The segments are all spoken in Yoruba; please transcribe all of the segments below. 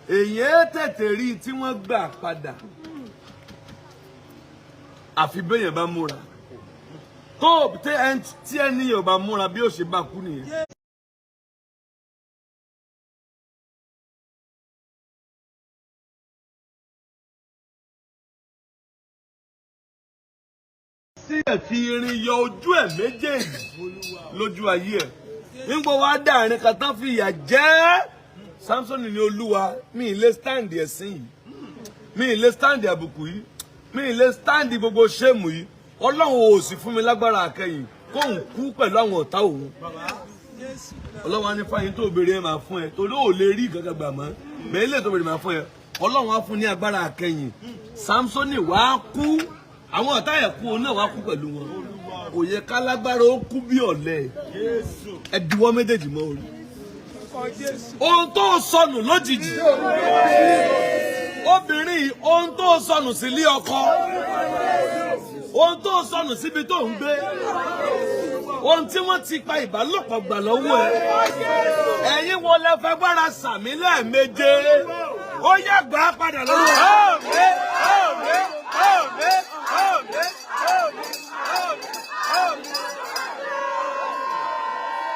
Èyí á tètè rí tí wọ́n gbà padà. Àfi béèyàn bá múra. Tó tí ẹni yóò bá múra bí ó ṣe bá kú nìyẹn. Sí ẹ̀ fi irin yọ ojú ẹ̀ méjèèjì lójú ayé ẹ̀. Nígbà wàá dáàrin kan tán fi ìyà jẹ ẹ́. Samson ní Olúwa, mi ì lè stand ẹ̀sìn yìí, mi ì lè stand àbùkù yìí, mi ì lè stand gbogbo shame yìí. Ọlọ́run ò sì fún mi lágbára àkẹyìn kóun kú pẹ̀lú àwọn ọ̀tá òun. Ọlọ́run á ní fáyín tó béèrè ẹ̀ máa fún ẹ, torí ò lè rí gàgà gbà mọ́ bẹ́ẹ̀ lè tó béèrè máa fún ẹ. Ọlọ́run á fún ní agbára àkẹyìn. Samson wàá kú, àwọn ọ̀tá ẹ̀ kú, òun náà wàá kú pẹ̀lú wọn. Kò yẹ kálágbára ó kú bí ọ̀lẹ. Ẹ diwọ́ méjèèjì mọ́ orí. Ohun tó sọnù lójijì, obìnrin yìí, ohun tó sọnù sílé ọkọ, ohun tó sọnù síbi tó ń gbé, ohun tí wọ́n ti pa ìbálòpọ̀ gbà lọ́wọ́ ẹ, ẹ̀yin wo lẹ fagbára sàmí lẹ́ẹ̀méje? Ó yá, gbà á padà lọ́wọ́ ẹ. Àmín, àmín, àmín, àmín, àmín, àmín.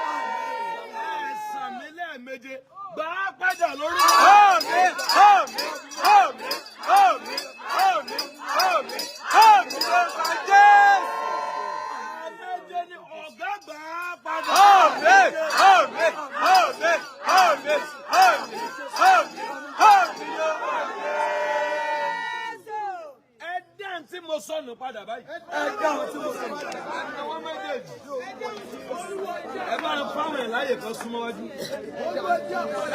Ẹ sàmí lẹ́ẹ̀méje, gbà á padà lórí. Àmín, àmín, àmín, àmín, àmín, àmín, àmín lórúkọ Jésù. Ẹ̀ẹ̀méje ni ọ̀gá gbà á padà. Àmín, àmín, àmín, àmín, àmín, àmín, àmín lórúkọ Jésù. Ẹ dá tí mo sọnù padà báyìí. Ẹ dáhùn tí mo sọnù. Ẹ nawọ́ méjèèjì. Ẹ bá ń fáwọn ẹ̀ láyè kan súnmọ́ wájú.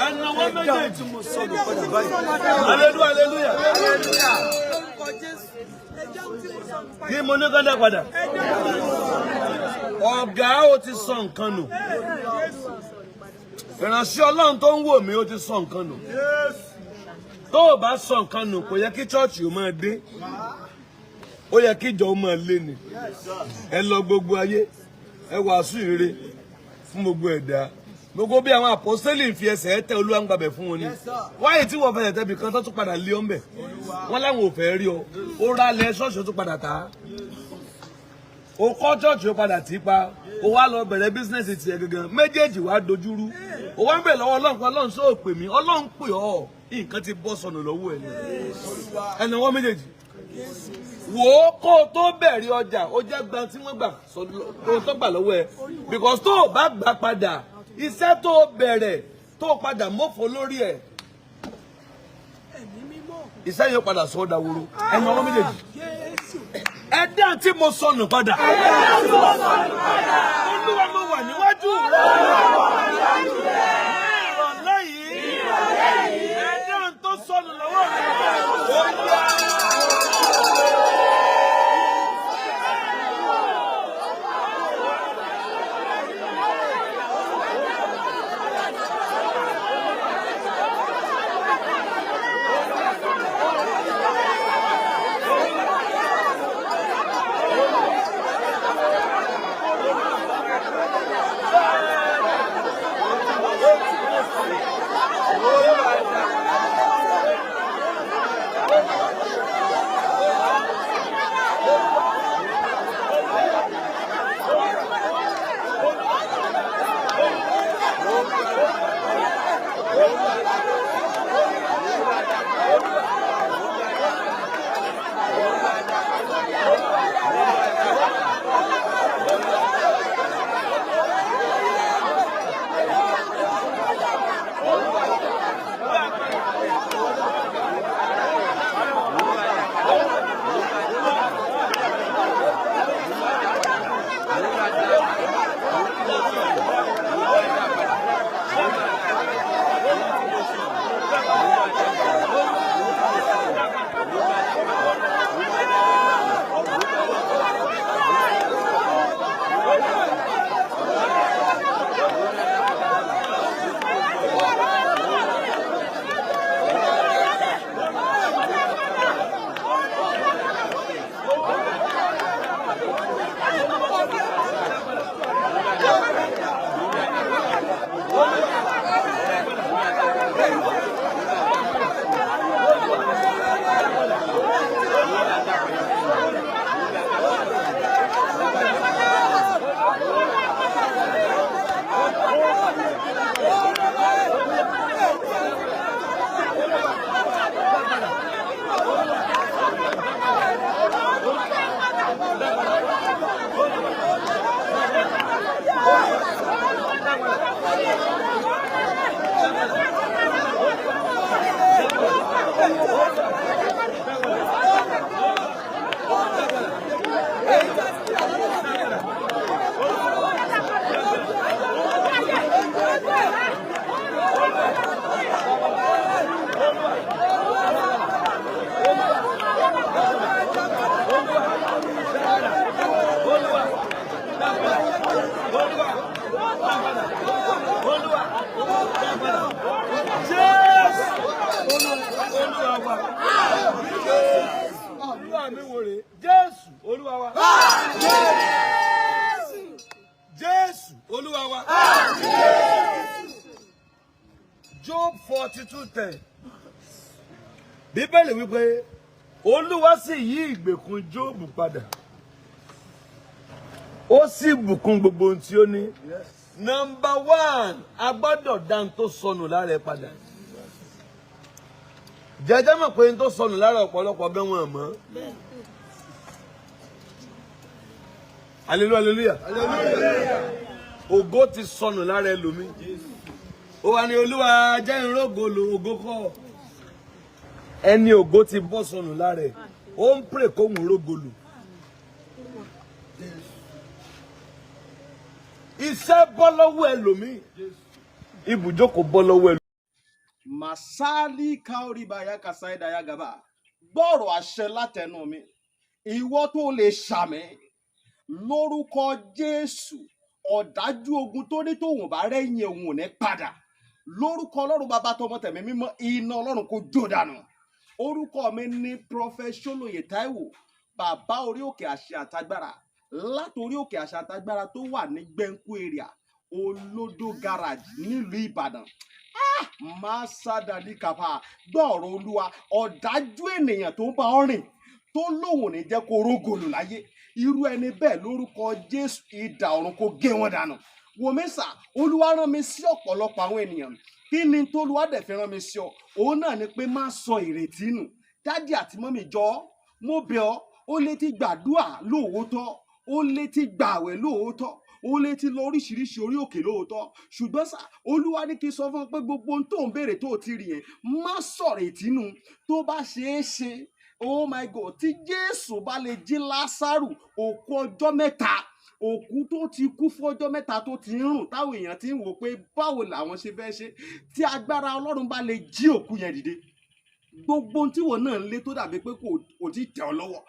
Ẹ nawọ́ méjèèjì tí mo sọnù padà báyìí. Hallelujah, hallelujah. Kí mo ní kán dá padà? Ọ̀gá, ó ti sọ nǹkan nù. Ìránṣẹ́ Ọlọ́run tó ń wò mí, ó ti sọ nǹkan nù. Tó o bá sọ nǹkan nù, kò yẹ kí church ó máa dé. Ó yẹ kí ìjọ ó máa lé ni. Ẹ lọ gbogbo ayé, ẹ wàásù ìrere fún gbogbo ẹ̀dá. Gbogbo bí àwọn àpọ́sítélì fi ẹsẹ̀ tẹ, Olúwa ń gbàbẹ̀ fún wọn ni. Wáyé tí wọ́n fẹsẹ̀ tẹ̀bì kan tó tún padà lé ọ́nbẹ̀. Wọ́n láwọn ò fẹ́ rí ọ. Ó rálẹ̀ ṣọ́ọ̀ṣì, ó tún padà tà á. O kọ́ church, ó padà tì í pa. O wá lọ bẹ̀rẹ̀ business tiẹ̀ gangan. Méjèèjì wá dojúrú. O wá ń bẹ̀ lọ́wọ́ Ọlọ́run pé Ọlọ́run sóò pè mí. Ọlọ́run pè ọ́. Nǹkan ti bọ́ sọnù lọ́wọ́ ẹ̀ ni. Ẹnà wọ́n méjèèjì. Wò ó, kó o tó bẹ̀rẹ̀ ọjà, ó jẹ́ gba tí wọ́n gbà tó gbà lọ́wọ́ ẹ. Because tó o bá gbà padà, iṣẹ́ tó o bẹ̀rẹ̀ tó o padà mọ́fọ́ lórí ẹ̀, iṣẹ́ yóò padà sọ ọ́ daworo. Ẹnà wọ́n méjèèjì. Ẹ dá tí mo sọnù padà. Olúwa, mo wà níwájú rẹ. Ìrọ̀lẹ́ yìí, ẹ dá tó sọnù lọ́wọ́ mi. Ó yá. Job 42:10. Bíbélì wípé Olúwa sì yí ìgbèkùn Job padà, ó sì bùkún gbogbo ohun tí ó ní. Number one, a gbọ́dọ̀ dá ohun tó sọnù lára ẹ padà. Jẹjẹ mọ̀ pé ohun tó sọnù lára ọ̀pọ̀lọpọ̀ gan wọn mọ̀. Hallelujah, hallelujah. Ògo ti sọnù lára ẹlòmíì. Ó wà ní Olúwa jẹ́ ìrógo lo ògo kọ́. Ẹni ògo ti bọ́ sọnù lára ẹ̀. Ó ń pray kóhun rógo lò. Iṣẹ́ bọ́ lọ́wọ́ ẹlòmíì. Ibùjókòó bọ́ lọ́wọ́ ẹlòmíì. Masali kaoribaya kasaidaya gaba. Gbọ́rọ̀ àṣẹ látẹnu mi. Ìwọ tó lè ṣàmì lórúkọ Jésù, ọ̀dájú ogun tó ní tóun bá rẹ́yìn òun ò ní padà. Lórúkọ Ọlọ́run bàbá tọmọ tẹ̀mí mímọ́, iná Ọlọ́run kò jó dànù. Orúkọ mi ní Prophet Ṣólóyè Táíwò, bàbá orí òkè àṣẹ àtagbára, látòrí òkè àṣẹ àtagbára tó wà ní Gbẹ̀ǹkú area, Olódó garage nílùú Ìbàdàn. Máa kàfà gbọ́ọ̀rọ̀ Olúwa, ọ̀dájú ènìyàn tó ń bá ọ rìn tó lóun ò ní jẹ́ kó rógòlù láyé, irú ẹni bẹ́ẹ̀ lórúkọ Jésù, idà ọ̀run kó gé wọn dànù. Wòmísà, Olúwa rán mi sí ọ̀pọ̀lọpọ̀ àwọn ènìyàn. Kí ni tólúwa dẹ̀ fi rán mi sí ọ? Òun náà ni pé má sọ ìrètí nù. Daddy àti mummy, jọ̀ọ́, mo bẹ̀ ọ́. Ó lè ti gbàdúà lóòótọ́, ó lè ti gbààwẹ̀ lóòótọ́, ó lè ti lọ oríṣiríṣi orí òkè lóòótọ́, ṣùgbọ́n sá, Olúwa ní kí n sọ fún ọ pé gbogbo ohun tó ń béèrè tó ti rí yẹn, má sọ̀rọ̀ ìtínú. Tó bá ṣeé ṣe, oh my God, tí Jésù bá lè jí Lásárù, òkú ọjọ́ mẹ́ta, òkú tó ti kú fún ọjọ́ mẹ́ta, tó ti ń rùn, táwọn èèyàn ti ń wò pé báwo làwọn ṣe fẹ́ ṣe, tí agbára Ọlọ́run bá lè jí òkú yẹn dìde, gbogbo ohun tí wọn náà ń lé tó dàbí pé kò tí tẹ̀ ọ́ lọ́wọ́,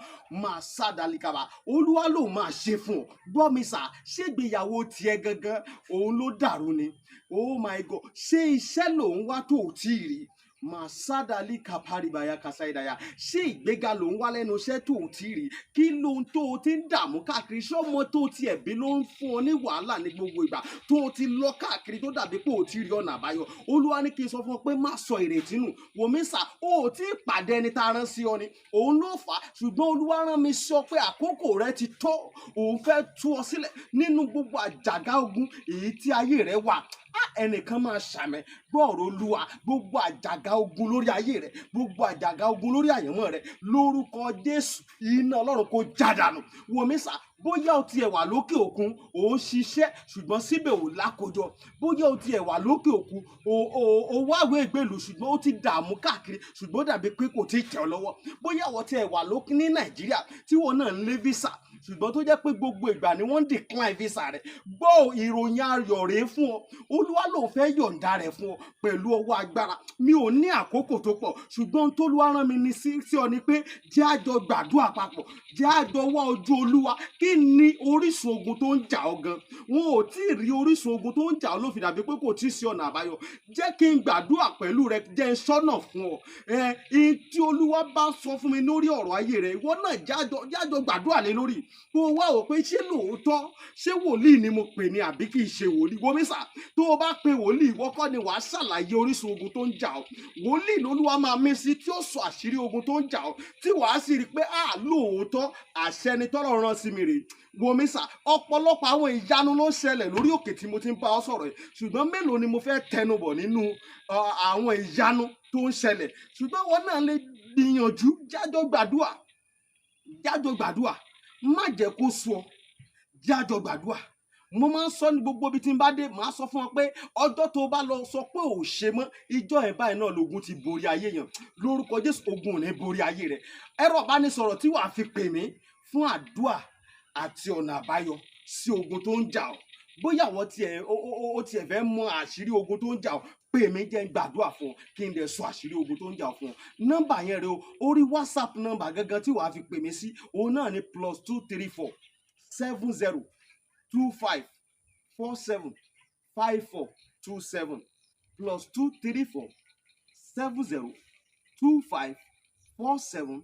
máa sá dalikaba, Olúwa ló máa ṣe fún ọ. Gbọ́ mi sà, ṣégbéyàwó tiẹ̀ gangan òun ló dàrú ni? Oh my God, ṣé iṣẹ́ lòun wá tó ò tí ì rí? Máa sádàlí kaparibaya kasaidaya. Ṣé ìgbéga lòun wá lẹ́nu iṣẹ́ tó ò tí ì rí? Kí lóhun tó o ti ń dààmú káàkiri? Ṣọ́mọ tó o tiẹ̀ bí ló ń fún ọ ní wàhálà ní gbogbo ìgbà tó o ti lọ káàkiri tó dàbí pé o ti rí ọ̀nà àbáyọ? Olúwa ní kí n sọ fún ọ pé má sọ ìrètí nù. Wòmísà, o ò tí ì pàdé ẹni tá a rán sí ọ ni, òun ló fà á. Ṣùgbọ́n Olúwa rán mi sọ pé àkókò rẹ ti tó, òun fẹ́ tú ọ sílẹ̀ nínú gbogbo àjàgà ogun èyí tí ayé rẹ wà. Ẹnìkan máa ṣàmẹ, gbọ́ọ̀rọ̀ Olúwa, gbogbo àjàgà ogun lórí ayé rẹ, gbogbo àjàgà ogun lórí àyànmọ́ rẹ, lórúkọ Jésù, iná Ọlọ́run kò já dànù. Wòmísà, bóyá o tiẹ̀ wà lókè òkun, ò ń ṣiṣẹ́ ṣùgbọ́n síbẹ̀ ò lákòjọ, bóyá o tiẹ̀ wà lókè òkun, o wáwé ìgbèlú ṣùgbọ́n o ti dààmú káàkiri ṣùgbọ́n ó dàbí pé kò tí ì tẹ̀ ọ́ lọ́wọ́, bóyá o tiẹ̀ wà lókè ní Nàìjíríà tí wọn náà ń lé visa ṣùgbọ́n tó jẹ́ pé gbogbo ìgbà ni wọ́n ń decline visa rẹ̀, gbọ́ ìròyìn ayọ̀ rèé fún ọ. Olúwa ló fẹ́ yọ̀ǹda rẹ̀ fún ọ pẹ̀lú ọwọ́ agbára. Mi ò ní àkókò tó pọ̀, ṣùgbọ́n tólúwa rán mi ní sí ọ ni pé jẹ́ àjọ gbàdúrà papọ̀, jẹ́ àjọ wá ojú Olúwa. Kí ni orísun ogun tó ń jà ọ́ gan? Wọn ò tí ì rí orísun ogun tó ń jà ọ́ ló fi dàbí pé kò tí ì sí ọ̀nà àbáyọ. Jẹ́ kí n gbàdúrà pẹ̀lú rẹ, jẹ́ n sọ́nà fún ọ. Ẹ ẹ tí Olúwa bá sọ fún mi lórí ọ̀rọ̀ ayé rẹ, ìwọ náà jájọ gbàdúrà lé lórí, kó o wá wò pé ṣé lóòótọ́, ṣé wòlíì ni mo pè ní àbí kì í ṣe wòlíì. Wòmísà, tó o bá pe wòlíì, ìwọ kọ́ ni wàá ṣàlàyé orísun ogun tó ń jà ọ́. Wòlíì lolúwa máa mí sí tí ó sọ àṣírí ogun tó ń jà ọ́, tí wàá sì rí i pé à lóòótọ́ àṣẹ ni tọ́lọ́run rán sí mi rèé. Wòmísà, ọ̀pọ̀lọpọ̀ àwọn ìyanu ló ń ṣẹlẹ̀ lórí òkè tí mo ti ń bá ọ sọ̀rọ̀ yìí, ṣùgbọ́n mélòó ni mo fẹ́ tẹnubọ̀ nínú àwọn ìyanu tó ń ṣẹlẹ̀? Ṣùgbọ́n wọn náà lè gbìyànjú, jájọ gbàdúà, jájọ gbàdúà, má jẹ́ kó sú ọ, jájọ gbàdúà. Mo máa ń sọ ní gbogbo ibi tí n bá dé, màá sọ fún ọ pé ọjọ́ tó bá lọ sọ pé ò ṣe mọ́, ìjọ ẹ̀ báyìí náà lógun ti borí ayé yẹn. Lórúkọ Jésù, ogun ò ní borí ayé rẹ. Ẹ̀rọ ìbánisọ̀rọ̀ tí wàá fi pè mí fún àdúà àti ọ̀nà àbáyọ sí ogun tó ń jà ọ́, bóyá àwọn tiẹ̀ ó tiẹ̀ fẹ́ mọ àṣírí ogun tó ń jà ọ́, pè mí, jẹ́ n gbàdúrà fún ọ, kí n dẹ̀ sọ àṣírí ogun tó ń jà ọ́ fún ọ. Nọ́mbà yẹn rẹ o, orí WhatsApp nọ́mbà gangan tí wàá fi pè mí sí, òun náà ni +234 70 25 47 54 27, +234 70 25 47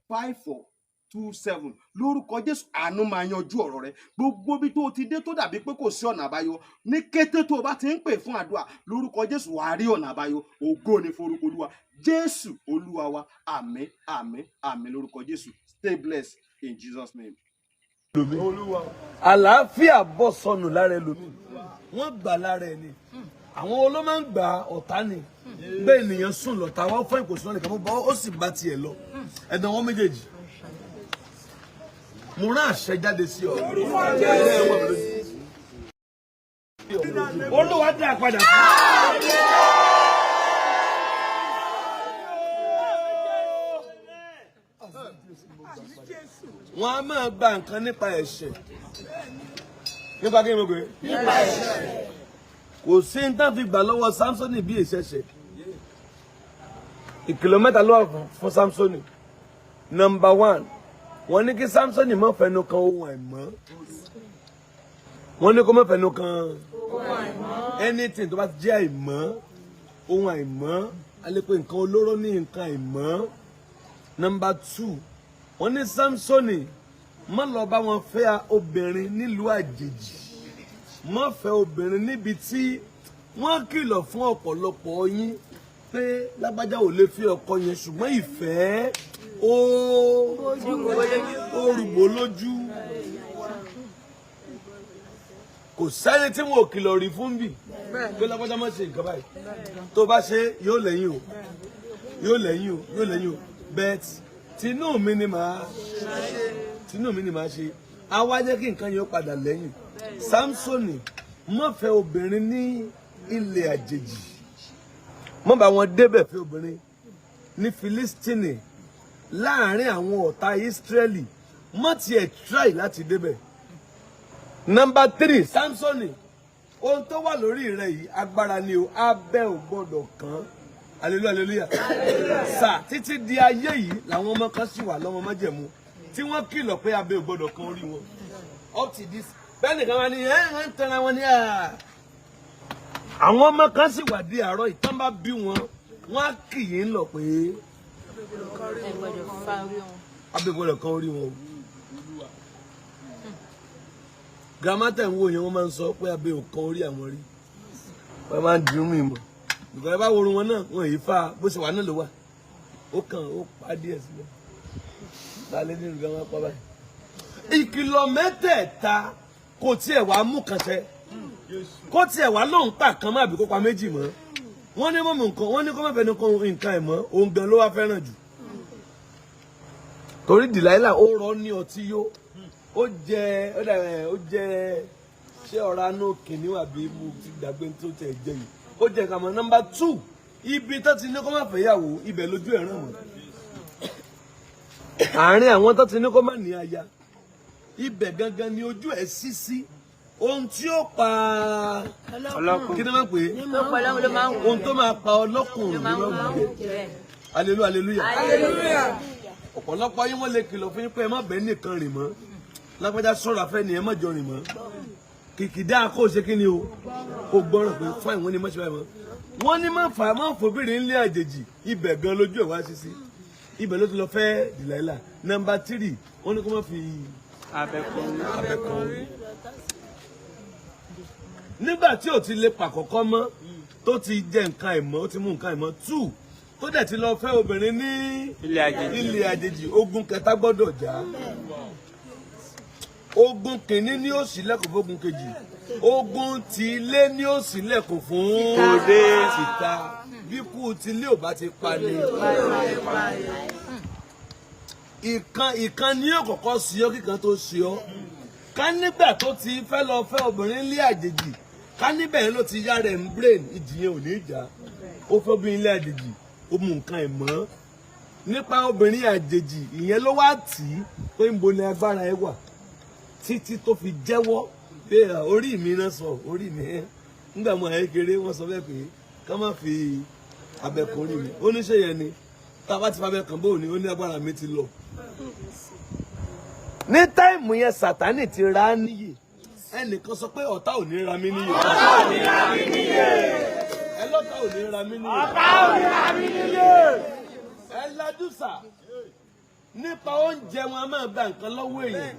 54 27. Lórúkọ Jésù, àánú máa yanjú ọ̀rọ̀ rẹ. Gbogbo ibi tó o ti dé tó dàbí pé kò sí ọ̀nà àbáyọ, ní kété tó o bá ti ń pè fún àdúrà lórúkọ Jésù, wàá rí ọ̀nà àbáyọ. Ògo ni forúkọ Olúwa. Jésù Olúwa wa. Àmín, àmín, àmín lórúkọ Jésù. Stay blessed in Jesus' name. Àlàáfíà bọ́ sọnù lára ẹlòmíì, wọ́n gbà lára ẹni. Àwọn olóma ń gbà ọ̀tá ni bẹ́ẹ̀. Ènìyàn sùn lọ́ta wọ́n fún ìkòsí nìkan bọ́, ó sì bá tiẹ̀ lọ. Ẹ̀dùn wọn méjèèjì, mo rán àṣẹ jáde sí ọ. Olúwa dá a padà fún. Wọn a máa gba nǹkan nípa ẹ̀ṣẹ̀. Nípa kí ni mo pè é? Kò sí ní tán fi gbà lọ́wọ́ Samsoni bí ìṣẹ̀ṣẹ̀. Ìkìlọ̀ mẹ́ta ló wà fún Samsoni. Number one, wọ́n ní kí Samsoni má fẹnu kan ohun àìmọ́. Wọ́n ní kó má fẹnu kan anything tó bá ti jẹ́ àìmọ́, ohun àìmọ́. A lè pe nǹkan olóró ní nǹkan àìmọ́. Number two, wọ́n ní Samsoni má lọ bá wọn fẹ́ obìnrin nílùú àjèjì, má fẹ́ obìnrin níbi tí wọ́n kìlọ̀ fún ọ̀pọ̀lọpọ̀ yín pé lágbájá ò lè fi ọkọ yẹn, ṣùgbọ́n ìfẹ́ ó rúgbó lójú. Kò sẹ́ni tí wọn ò kìlọ̀ rí fún bì pé lágbájá má ṣe nǹkan báyìí, tó bá ṣe yóò lẹ́yìn o, yóò lẹ́yìn o, yóò lẹ́yìn o, but tinú mi ni màá ṣe. Á wá jẹ́ kí nǹkan yẹn ó padà lẹ́yìn. Samsoni má fẹ́ obìnrin ní ilẹ̀ àjèjì, má bá wọn débẹ̀ fẹ́ obìnrin ní Filistini láàrin àwọn ọ̀tá Israẹli, má tiẹ̀ try láti débẹ̀. Number three, Samsoni, ohun tó wà lórí rẹ yìí agbára ni o, abẹ́ ò gbọ́dọ̀ kàn. Hallelujah, hallelujah. Sà títí di ayé yìí làwọn ọmọ kan sì wà lọ́mọ májẹ̀mú tí wọ́n kìlọ̀ pé abẹ́ ò gbọ́dọ̀ kan orí wọn up to this. Bẹ́ẹ̀ nìkan wá ní ẹ̀ ẹ̀ ń tẹ̀ra wọn ní à. Àwọn ọmọ kan sì wà di àárọ̀ ìtàn bá bí wọn, wọ́n á kì í lọ pé Ẹ gbọ́dọ̀ fa orí wọn. Abẹ́ ò gbọ́dọ̀ kan orí wọn o. Grandma tẹ̀ ń wò yẹn, wọ́n máa ń sọ pé abẹ́ ò kan orí àwọn rí. Wọ́n máa ń dirun mi mọ̀ ìgbà yẹn bá worun wọn náà, wọn yìí fa bó ṣe wà náà ló wà. Ó kàn ó pa díẹ̀ sílẹ̀ lálẹ́ nínú grandma pa báyìí. Ìkìlọ̀ mẹ́tẹ̀ẹ̀ta kò tiẹ̀ wá mú kan ṣẹ, kó tiẹ̀ wá lóun pa kan má àbí kó pa méjì mọ́. Wọ́n ní mọ̀mọ́ nǹkan, wọ́n ní kó má fẹnu kan nǹkan ẹ̀ mọ́. Òun gan ló wá fẹ́ràn jù torí Delilah ó rọ ní ọtí yó, ó jẹ, ó dà ẹ, ó jẹ ṣé ọ̀rá nù kìnìún àbí mo ti gbàgbé tó tẹ̀ jẹ yìí, ó jẹ kàmọ́. Number two, ibi tó ti ní kó má fẹ́yàwó, ibẹ̀ lójú ẹ̀ ràn wọ́n. Àárín àwọn tó ti ní kó má ní aya, ibẹ̀ gangan ni ojú ẹ̀ sí sí ohun tí ó pa kí ni wọ́n pè é? Ó pọ̀ lọ́wọ́ ló máa ń wù. Ohun tó máa pa ọlọ́kùnrin ló máa ń wù jẹ́. Hallelujah, hallelujah. Ọ̀pọ̀lọpọ̀ yín, wọ́n lè kìlọ̀ fún yín pé ẹ má bẹ́ẹ̀ nìkan rìn mọ́, lágbájá sọ̀rọ̀ afẹ́ ni, ẹ má jọ rìn mọ́. Kìkìdá kó ṣe kí ni o, kó gbọ́ràn pé fún ìwọ́n ni má ṣe báyìí mọ́. Wọ́n ní má fà má fòbìnrin ńlẹ̀ àjèjì, ibẹ̀ gan lójú ẹ̀ wá sí sí, ibẹ̀ ló ti lọ fẹ́ Delilah. Number three, wọ́n ní kó má fi abẹ kan orí. Nígbà tí ò ti lè pàkọ́kọ́ mọ́, tó ti jẹ nǹkan àìmọ́, ó ti mú nǹkan àìmọ́. Two, tó dẹ̀ ti lọ fẹ́ obìnrin ní Ilẹ̀ àjèjì. Ilẹ̀ àjèjì, ogun kẹta gbọ́dọ̀ jà. Ogun kìíní ní ó ṣílẹ̀kùn fógun kejì, ogun ti ilé ní ó ṣílẹ̀kùn fún Òde. Tìta. Bí kú ti ilé ò bá ti pa ni, ìkan ìkan ní yóò kọ́kọ́ sí ọ kíkan tó sí ọ. Ká nígbà tó ti fẹ́ lọ fẹ́ obìnrin ilé àjèjì, ká níbẹ̀ yẹn ló ti yá rẹ̀ ń brain, ìjì yẹn ò ní jà. Ó fẹ́ obìnrin ilé àjèjì, ó mú nǹkan ẹ̀ mọ́ nípa obìnrin àjèjì, ìyẹn ló wá tì í pé ń bo ni agbára ẹ wà, títí tó fi jẹ́wọ́ pé à, orí mi náà sọ orí mi ẹ́. Nígbà mo àyè kéré, wọ́n sọ bẹ́ẹ̀ pé ká má fi abẹ kan orí mi. Ó ní ṣe yẹn ni tá a bá ti fa abẹ kan bóun ni ó ní agbára mi ti lọ. Ní time yẹn, Sátánì ti ra á níyè. Ẹnìkan sọ pé ọ̀tá ò ní ra mí níyè. Ẹ lọ́tá ò ní ra mí níyè. Ọ̀tá ò ní ra mí níyè. Ẹ lajú sà. Nípa oúnjẹ, wọn a máa gba nǹkan lọ́wọ́ èèyàn.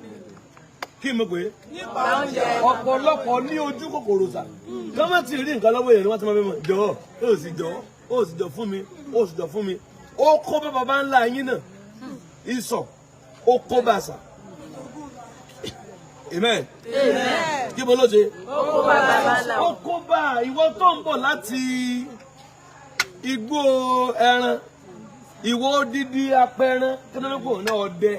Kí mo pè é? Ọ̀pọ̀lọpọ̀ ní ojú kòkòrò sà. Kí wọ́n ti rí nǹkan lọ́wọ́ èèyàn ni wọ́n ti máa fi mọ̀, jọ̀ọ́, ó sì jọ̀ọ́, ó sì jọ̀ fún mi, ó sì jọ̀ fún mi. Ó kó bá baba ńlá yín náà. Ìsọ̀, ó kó bá sà. Amen. Kí mo ló ṣe? Ó bá bàbá ńlá. Ó kó bá ìwọ tó ń bọ̀ láti igbó ẹran, ìwọ odidi apẹran, kíndínlógún náà ọdẹ,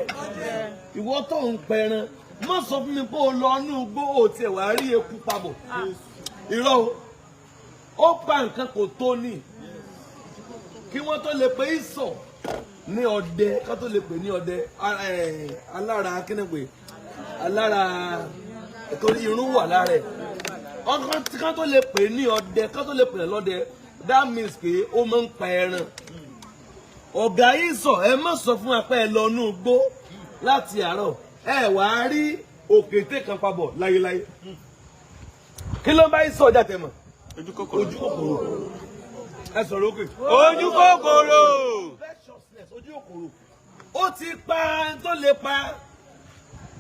ìwọ tó ń pẹran, má sọ fún mi pé o lọ inú igbó, o tiẹ̀ wá rí eku pabọ̀. Irọ́ o, ó pa nǹkan kò tó ní kí wọ́n tó lè pe ìsọ̀ ní ọdẹ, ká tó lè pè ní ọdẹ alára kíni pé alára, torí irun wà lára ẹ̀. Ọkàn tí ká tó lè pè ní ọdẹ, ká tó lè pè lọ́dẹ, that means pé ó máa ń pa ẹran. Ọ̀gá yìí sọ, ẹ má sọ fún wa pé ẹ lọ inú igbó láti àárọ̀, ẹ wàá rí òkété kan pabọ̀ láyéláyé. Kí ló ń bá yìí sọ ọjà tẹ̀mọ̀? Ojú kòkòrò. Ojú kòkòrò. Ẹ sọ̀rọ̀ òkè. Ojú kòkòrò. Covetousness, ojú kòkòrò. Ó ti pa ẹni tó lè pa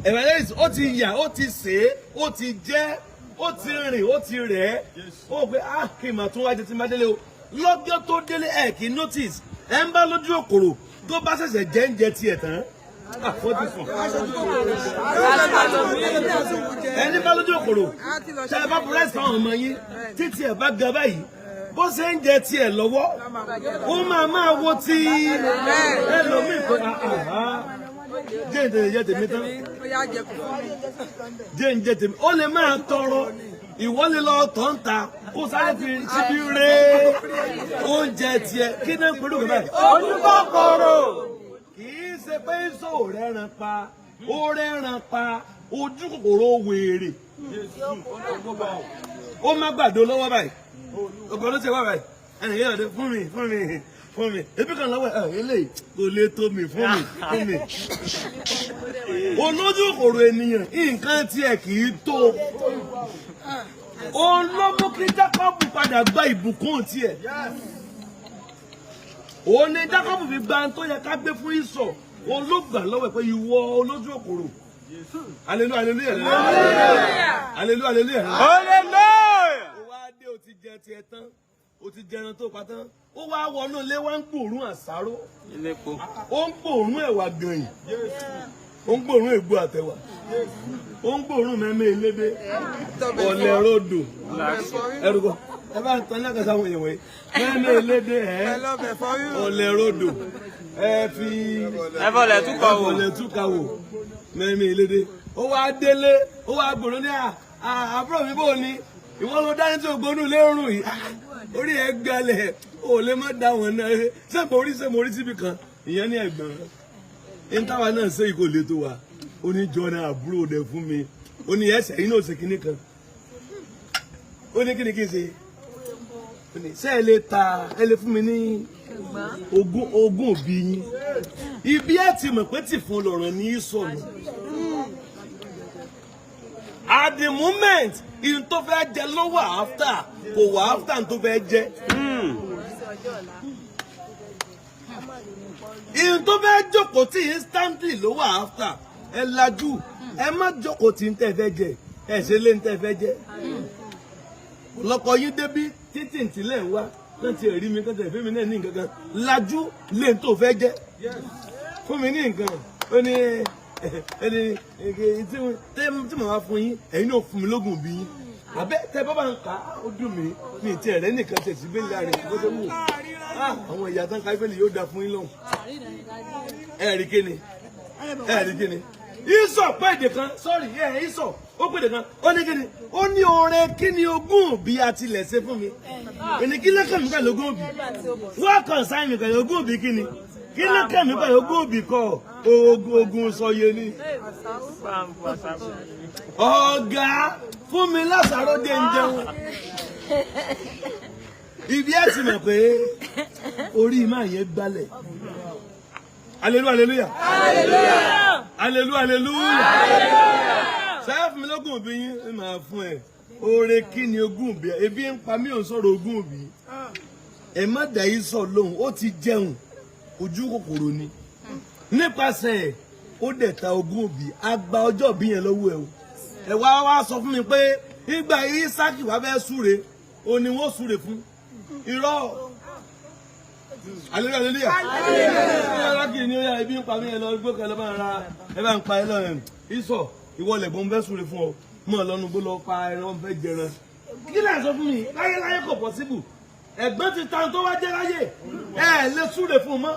evangelist, ó ti yà, ó ti sè é, ó ti jẹ́, ó ti rìn, ó ti rẹ̀ ẹ́. Ó pé, ah, kí n mà tún wájú tí n bá délé o. Lọ́jọ́ tó délé, ẹ̀ kì í notice. Ẹ̀ ń bá lójú òkòrò tó bá ṣẹ̀ṣẹ̀ jẹ́ ń jẹ tiẹ̀ tán, ah, wọ́n ti sùn. Ẹni bá lójú òkòrò, tẹ ẹ bá búrẹ́sì fáwọn ọmọ yín títí ẹ bá ga báyìí, bó ṣe ń jẹ tiẹ̀ lọ́wọ́, ó máa máa wo ti ẹlòmíì pé, ah, ah, jẹ́ ń tẹ̀lé jẹ́ tèmi tán, jẹ́ ń jẹ́ tèmi. Ó lè máa tọrọ, ìwọ lè lọ tọ̀ ń ta, kó sáré fi síbi ré oúnjẹ tiẹ̀. Kí náà ń pẹ̀lú kò báyìí? Ojú kòkòrò. Kì í ṣe pé sọ ò rẹ́ran pa, ó rẹ́ran pa, ojú kòkòrò wèrè. Ó má gbàdo lọ́wọ́ báyìí, ògbọ́n ló ṣe wá báyìí, ẹnì yóò dé, fún mi, fún mi, fún mi, ebi kan lọ́wọ́ ẹ̀, eléyìí kò lè tó mi, fún mi, fún mi. Olójú kòkòrò ènìyàn, nǹkan tiẹ̀ kì í tó. Òun ló mú kí Jákọ́bù padà gba ìbùkún tiẹ̀. Òun ni Jákọ́bù fi gba tó yẹ ká gbé fún Ìsọ̀. Òun ló gbà lọ́wọ́ ẹ̀ pé ìwọ olójú òkòrò. Hallelujah, hallelujah, hallelujah, hallelujah. Hallelujah. Ó wá dé, o ti jẹ tiẹ̀ tán, o ti jẹran tó pa tán, ó wá wọnú ilé, wá ń gbòòrùn àsáró. Ilépo. Ó ń gbòòrùn ẹ̀wà gànyìn, ó ń gbòòrùn ègbò àtẹ̀wà, ó ń gbòòrùn mẹ́mẹ́ elédè ọ̀lẹ̀ rodò ẹrùkọ. Ẹ bá ń tan ní àkàtà àwọn èèyàn wọ̀nyí, mẹ́mẹ́ elédè ẹ̀, ọ̀lẹ̀ rodò, ẹ fi Ẹfọlẹ̀ túkọ̀ wò. Ẹfọlẹ̀ túkà wò, mẹ́mẹ́ elédè. Ó wá délé, ó wá gbòòrùn ní àbúrò mi, bò ní ìwọ ló dání tí ògbónú lérùn yìí. Orí ẹ gbalẹ̀, ó lè má dá wọn náà. Ṣé mo rí, ṣé mo rí síbi kan ìyẹn ní ẹ̀gbọ́n ní táwa náà ṣe ìkò lè tó wa. Ó ní jọ náà, àbúrò rẹ fún mi. Ó ní ẹsẹ̀ yìí náà ṣe kinní kan. Ó ní kíni kí n ṣe? Ó ní ṣé ẹ lè ta, ẹ lè fún mi ní ogún òbí yín? Ibi ẹ ti mọ̀ pé tì fún lọ̀rọ̀ ní sọ̀nù. At the moment, in tó fẹ́ jẹ ló wà after, kò wà after n tó fẹ́ jẹ. In tó fẹ́ jókòó tí instantly ló wà after. Ẹ lajú, ẹ má jókòó tí ń tẹ́ fẹ́ jẹ, ẹ ṣe lé ń tẹ́ fẹ́ jẹ. Lọkọ yín débí títí ntìlẹ̀ ń wá kán ti rí mi, kán ti rí mi náà ní nǹkan kan. Lajú lé ń tó fẹ́ jẹ, fún mi ní nǹkan. Ó ní ẹni tí mo máa fún yín, ẹ̀yin náà fún mi lógún bí yín. Àbẹ tẹ bá bá ń kà á, ó dùn mí ní ìtì ẹ̀rẹ́ nìkan tẹ̀ sí bẹ́ẹ̀lì rẹ̀ bó ṣe wù. Àwọn ìyá tán ká bẹ́ẹ̀lì yóò da fún yín lọ́hùn. Ẹ̀rí kíni? Ẹ̀rí kíni? Ìsọ̀ pé èdè kan, sọ́ọ̀rì ẹ̀, Ìsọ̀ ó pè èdè kan. Ó ní kíni? Ó ní oore kíni ogún òbí àti ilẹ̀ ṣe fún mi? Èní kí ló kàn mí pẹ̀lú ogún òbí? Wọ́n kàn sáyìn mi pẹ̀lú ogún òbí kíni? Kí ló kàn mí pẹ̀lú ogún òbí kọ́? Ogun sọye ni. Ọ̀gá, fún mi lásàrò dé ń jẹun. Ibi ẹ̀ ti mọ̀ pé orí máa yẹn gbalẹ̀. Hallelujah, hallelujah, hallelujah, hallelujah. Sáyà fún mi lógún òbí yín, ẹ máa fún ẹ. Oore kí ni ogún òbí? Ebi ń pa mí, ò ń sọ̀rọ̀ ogún òbí. Ẹ má dà yín sọ lóhùn, ó ti jẹun. Ojú kòkòrò ni. Nípasẹ̀ ẹ̀ ó dẹ̀ ta ogún òbí, a gba ọjọ́ òbí yẹn lọ́wọ́ ẹ o. Ẹ wá wá sọ fún mi pé ìgbà Ísákì wá fẹ́ súre, ó ní wọ́n súre fún. Irọ́. Hallelujah, hallelujah. Ísákì ni ó yá ibi ń pa mí ẹ lọ gbó kan lọ bá ń ra ẹ bá ń pa ẹ lọ ẹ. Ísọ̀ ìwọ lẹ̀gbọ́n fẹ́ súre fún ọ. Mọ̀ lọ́nu gbó lọ pa ẹran fẹ́ jẹran. Kí lẹ̀ sọ fún mi? Láyé láyé kò possible. Ẹ̀gbọ́n ti ta tó wá jẹ́ láyé. Ẹ lè súre fún un mọ́.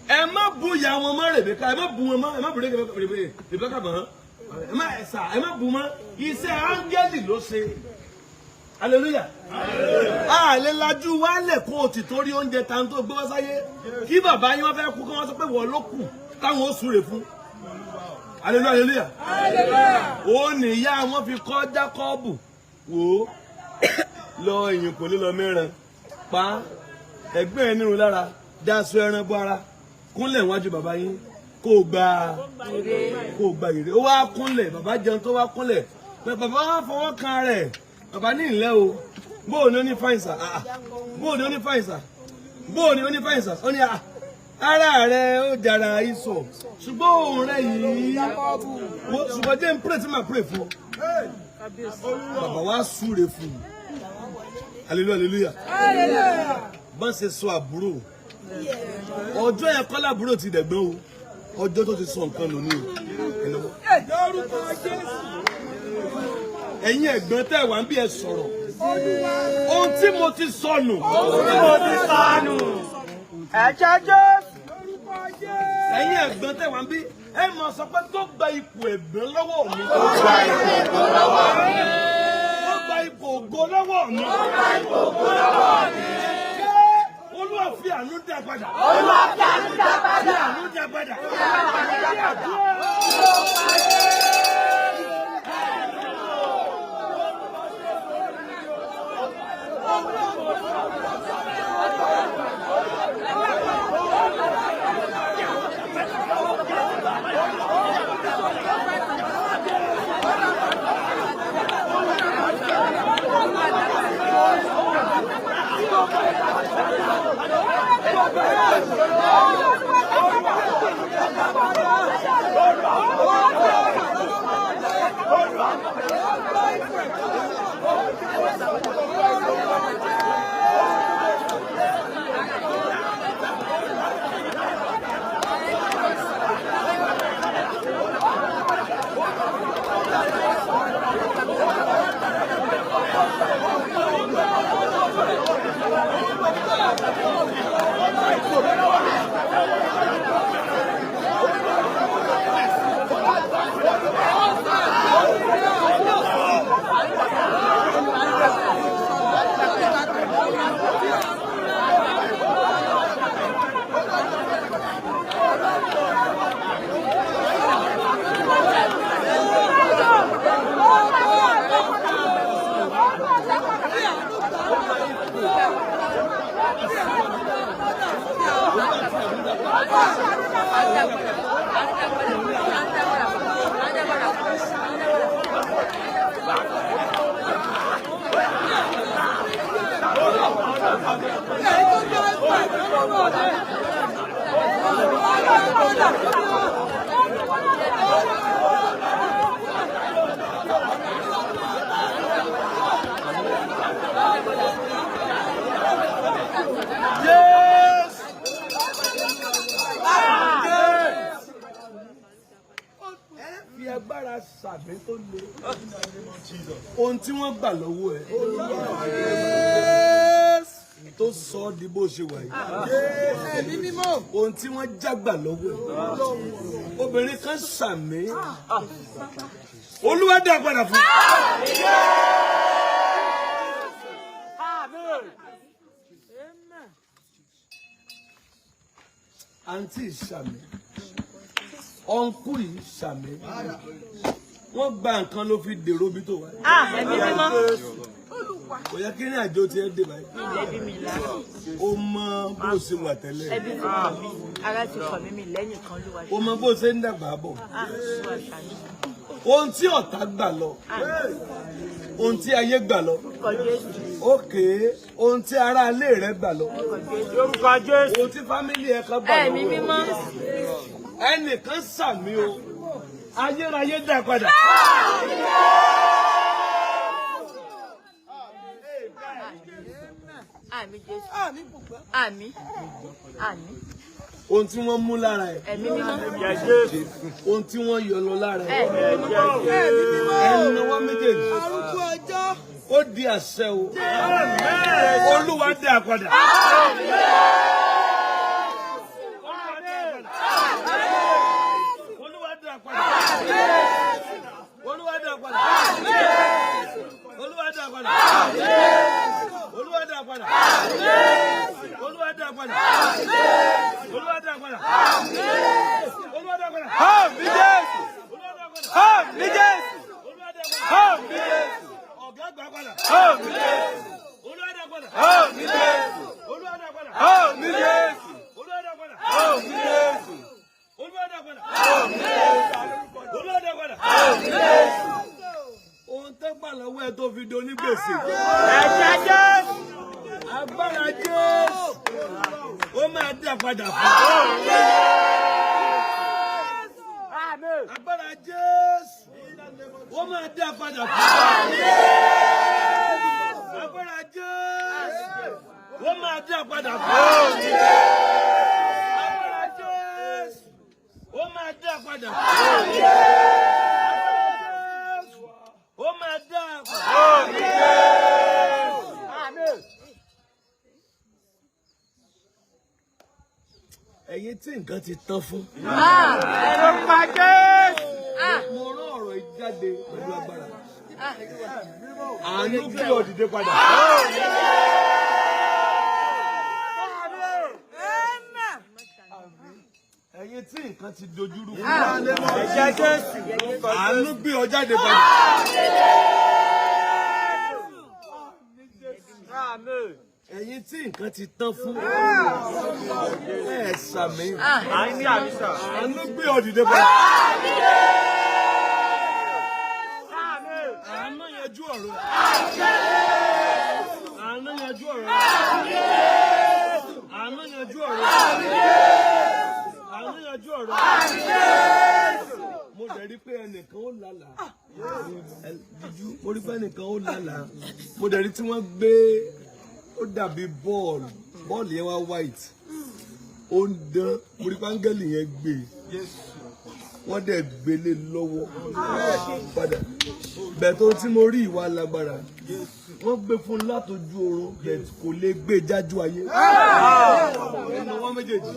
Ẹ má bu ìyá wọn mọ́ Rèbékà, ẹ má bu wọn mọ́, ẹ má bu Rèbékà mọ́. Ẹ má ẹ̀sà, ẹ má bu mọ́. Iṣẹ́ áńgẹ́lì ló ṣe. Hallelujah. A lè lajú wálẹ̀ kó o ti torí oúnjẹ ta tó gbé wá sáyé. Kí bàbá yín wọ́n fẹ́ kú kí wọ́n sọ pé wọ́n ló kù táwọn ó súre fún. Hallelujah, hallelujah. Ó ní ìyá wọn fi kọ́ Jákọ́bù wò ó lọ èyàn kò lè lọ mẹ́ran pa ẹ̀gbẹ́ ẹ̀ nírun lára dáṣọ ẹran bọ́ ara kúnlẹ̀ wájú bàbá yín kó o gba ire. Ó wá kúnlẹ̀, bàbá jẹun tó wá kúnlẹ̀, bàbá wá fọwọ́ kan rẹ̀, bàbá ní ìlẹ́ o, bóò ni ó ní fáìsà, bóò ni ó ní fáìsà, bóò ni ó ní fáìsà, ó ní ara rẹ̀ ó jara ìsọ̀, ṣùgbọ́n òun rẹ̀ yìí, ṣùgbọ́n jẹ́ n pray tí màá pray fún ọ. Bàbá wa súre fún un. Hallelujah, hallelujah. Bọ́n ṣe sọ àbúrò. Ọjọ́ yẹn kọ́ lábúrò ti dẹ̀gbọ́n o. Ọjọ́ tó ti sọ nǹkan nù ní o. Ẹ̀yin ẹ̀gbọ́n tẹ́ wà ń bí ẹ sọ̀rọ̀. Ohun tí mo ti sọnù. Ẹ̀jẹ̀ Jésù. Ẹ̀yin ẹ̀gbọ́n tẹ́ wà ń bí ẹ mọ̀ sọ pé tó gba ipò ẹ̀gbọ́n lọ́wọ́ mi. Tó gba ipò ẹ̀gbọ́n lọ́wọ́ mi. Tó gba ipò ògo lọ́wọ́ mi. Tó gba ipò ògo lọ́wọ́ mi. Olúwa fi àánú dá padà. Olúwa fi àánú dá padà. Fi àánú dá padà. Fi agbára sàmì tó le. Ohun tí wọ́n gbà lọ́wọ́ ẹ̀ tó sọ ọ́ di bó ṣe wà yìí. Ohun tí wọ́n já gbà lọ́wọ́ ẹ̀. Obìnrin kan sàmì. Olúwa dá padà fún. Àǹtí sàmì, ọ̀nkú yìí sàmì, wọ́n gba nǹkan ló fi dèrò bí tó wà. Ẹ̀mí mímọ́. Kò yẹ kí ní àjò tiẹ̀ dé báyìí. Ẹbí mi lára. Ó mọ bó ṣe wà tẹ́lẹ̀. Ẹbí ti kọ̀ mí. Ara ti kọ̀ mí mi lẹ́yìn kan ló wá Ó mọ bó ṣe ń dàgbà bọ̀. Olúwa ṣàánú. Ohun tí ọ̀tá gbà lọ, ohun tí ayé gbà lọ, Kọ Jésù. Ókè, ohun tí ará ilé rẹ gbà lọ. Lórúkọ Jésù. Ohun tí fámílì ẹ kan gbà Ẹ̀mí lọ́wọ́. mímọ́. Ẹnìkan sàmì o. Ayérayé dá padà. Àmín Jésù. Àmín. Àmín. Ohun tí wọ́n mú lára ẹ̀. Ẹ̀mí mímọ́. Ẹ̀jẹ̀ Jésù. Ohun tí wọ́n yọ lọ lára ẹ̀. Ẹ̀mí mímọ́. Ẹnu wọn méjèèjì. Ó di àṣẹ o. Olúwa dá padà. Olúwa dá padà. Olúwa dá padà. Olúwa dá padà. Olúwa dá padà. Olúwa dá padà. Olúwa dá padà. Olúwa dá padà. Àmín Jésù. Olúwa dá padà. Àmín Jésù. Olúwa dá padà. Àmín Jésù. Ọ̀gá gbà padà. Àmín Jésù. Olúwa dá padà. Àmín Jésù. Olúwa dá padà. Àmín Jésù. Olúwa dá padà. Àmín Jésù. Olúwa dá padà. Olúwa dá padà. Ohun tó gbà lọ́wọ́ ẹ tó fi di onígbèsè. Ẹ̀jẹ̀ Jésù. Agbára Jésù. Ó máa dá padà fún ọ. Àmín. Agbára Jésù. Ó máa dá padà fún ọ. Agbára Jésù. Ó máa dá padà fún ọ. Agbára Jésù. Ó máa dá padà fún ọ. Agbára Jésù. Ó máa dá padà fún ọ. Àmín. Ẹ̀yin tí nǹkan ti tán fún. Lórúkọ Jésù. Mo rán ọ̀rọ̀ yìí jáde pẹ̀lú agbára. Àánú gbé ọ dìde padà. Ẹ̀yin tí nǹkan ti dojúrú fún. Ẹ̀jẹ̀ Jésù. Àánú gbé ọ jáde padà. Àmín. Ẹ̀yin tí nǹkan ti tán fún. Ẹ sàmì. Àmín àmín sà. Àánú gbé ọ dìde padà. Àmín. Àánú yanjú ọ̀rọ̀. Àánú yanjú ọ̀rọ̀. Àánú yanjú ọ̀rọ̀. Àánú yanjú ọ̀rọ̀. Mo dẹ̀ rí pé ẹnìkan ó lálàá. Jíjú, mo rí pé ẹnìkan ó lálàá. Mo dẹ̀ rí tí wọ́n gbé ó dàbí bọ́ọ̀lù. Bọ́ọ̀lù yẹn wá white. Ó ń dán. Mo rí pé áńgẹ́lì yẹn gbé e. Wọ́n dẹ̀ gbélé lọ́wọ́ padà. Bẹ̀ẹ̀ tó tí mo rí ìwà lágbára. Wọ́n gbé fún un látojú oorun bẹ̀ẹ̀ kò lè gbé jájú ayé. Nínú wọn méjèèjì.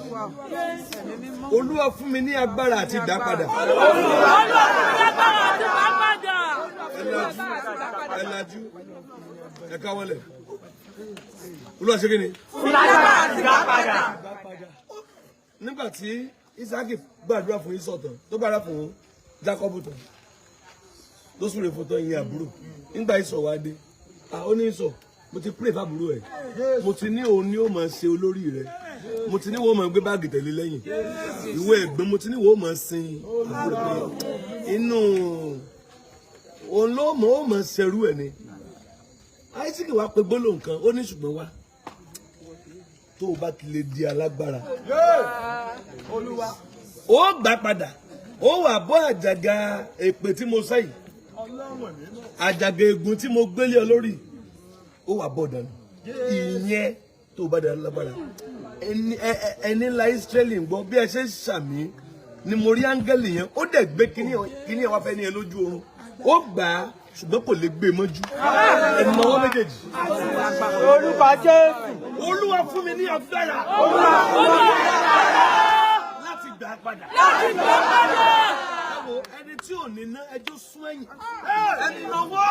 Olúwa fún mi ní agbára àti ìdápadà. Olúwa fún mi lágbára àti gbà padà. Ẹ lajú, ẹ káwọ́lẹ̀. Olúwa ṣe kí ni? Fún mi lágbára àti gbà padà. Nígbà tí Ísákì gbàdúrà fún Ísọ̀ tán, tó gbàdúrà fún Jákọ́bù tán, tó súre fún tán ìyẹn àbúrò. Nígbà Ísọ̀ wá dé, ó ní Ísọ̀, mo ti pray fábúrò ẹ̀, mo ti ní òun ni ó máa ṣe olórí rẹ̀, mo ti ní wọ́n máa gbé báàgì tẹ̀lé lẹ́yìn, ìwé ẹ̀gbọ́n mo ti ní wọ́n máa sin àbúrò pé inú òun ló mọ̀ ó máa ṣerú ẹ̀ ni. Áísíkì wá pe gbólóhùn kan, ó ní ṣùgbọ́n wá, tó o bá ti lè di alágbára ó gbà padà, ó wà bọ́ àjàgà èpè tí mo sẹ́yìn, àjàgà ègún tí mo gbélé ọ lórí, ó wà bọ́ dànù. Ìyẹn tó o bá dànù lágbára. Ẹni ńlá Ísírẹ́lì ń gbọ́ bí ẹ ṣe ń ṣàmì ni mo rí áńgẹ́lì yẹn, ó dẹ̀ gbé kíní ẹ wá fẹ́ ní ẹ lójú oorun, ó gbà á ṣùgbọ́n kò lè gbé e mọ́jú. Ẹnu ọwọ́ méjèèjì. Lórúkọ Jésù. Olúwa fún mi ní agbára láti gbà á padà. Láti gbà padà. Ẹ wo ẹni tí ò ní ná ẹjọ́ sún ẹ̀yìn. Ẹni lọ́wọ́.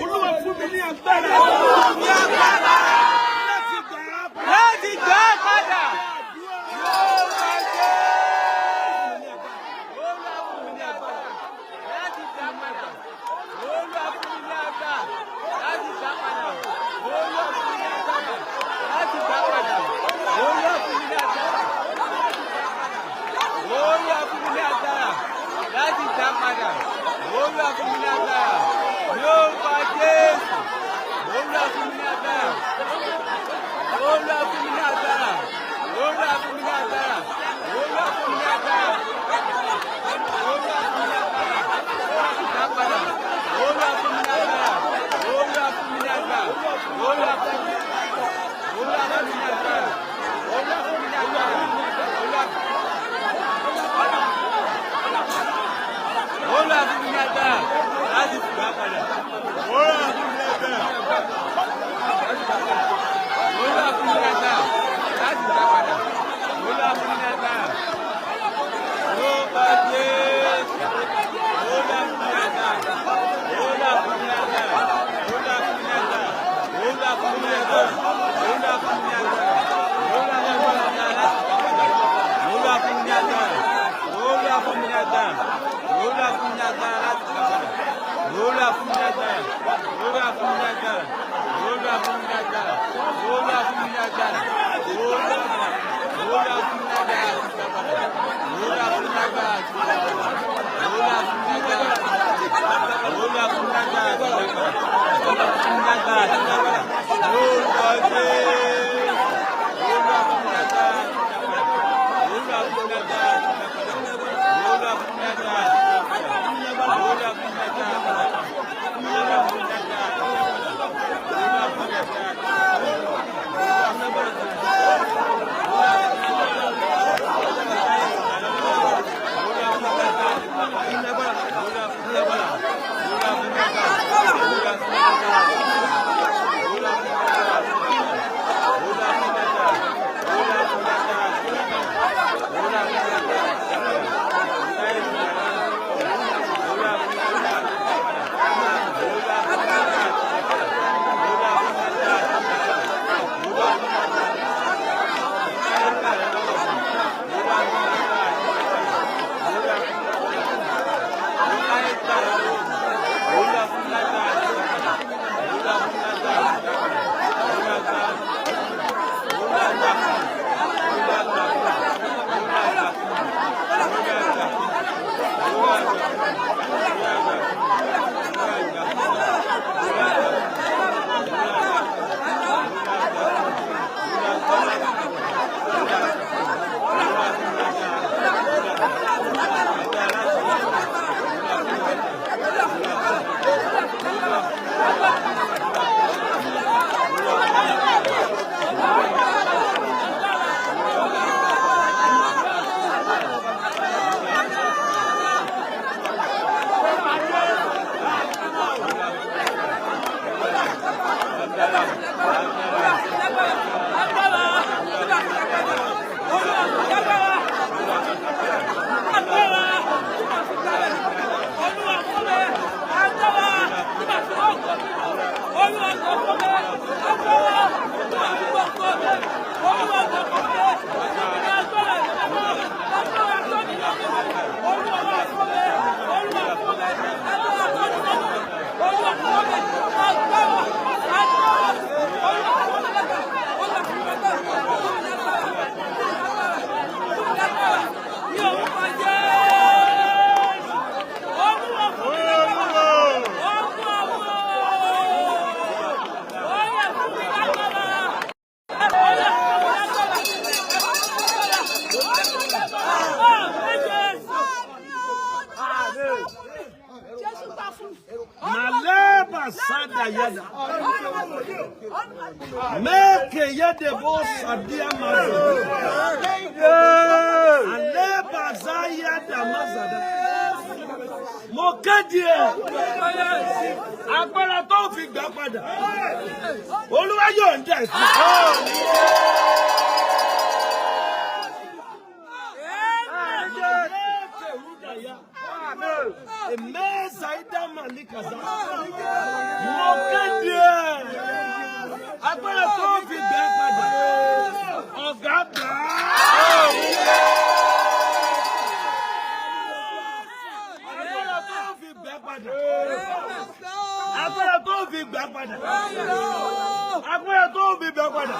Olúwa fún mi ní agbára. Láti gbà á padà. Láti gbà padà. Lórúkọ Jésù. Olúwa fún mi ní agbára. Láti gbà padà. Olúwa fún mi ní agbára. Láti gbà padà. Olúwa fún mi ní agbára. Láti gbà padà. Olúwa fún mi ní agbára. Olúwa fún mi ní agbára. Láti gbà padà. Olúwa fún mi ní agbára. Lórúkọ Jésù. yada. Mẹ́ẹ̀kì yẹ́dẹ̀ bó sàdíà màdà. Alẹ́ bàzá yada mazada. Mo kéde ẹ̀. Agbára tó fi gbà padà. Olúwa yóò ń dẹ̀ sí. Mo kéde ẹ̀. Agbára tó fi gbà padà. Ọ̀gá gbà á. Agbára tó fi gbà padà. Agbára tó fi gbà padà. Agbára tó fi gbà padà.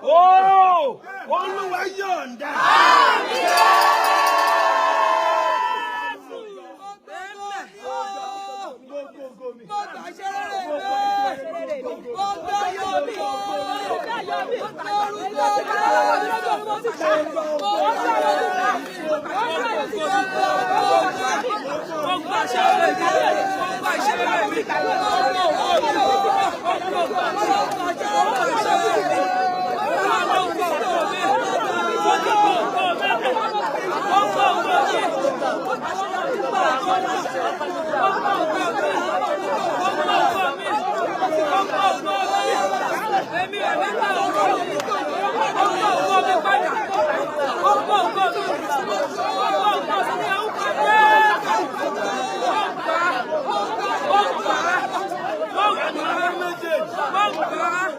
Ooo! Olúwa yọ̀ǹda.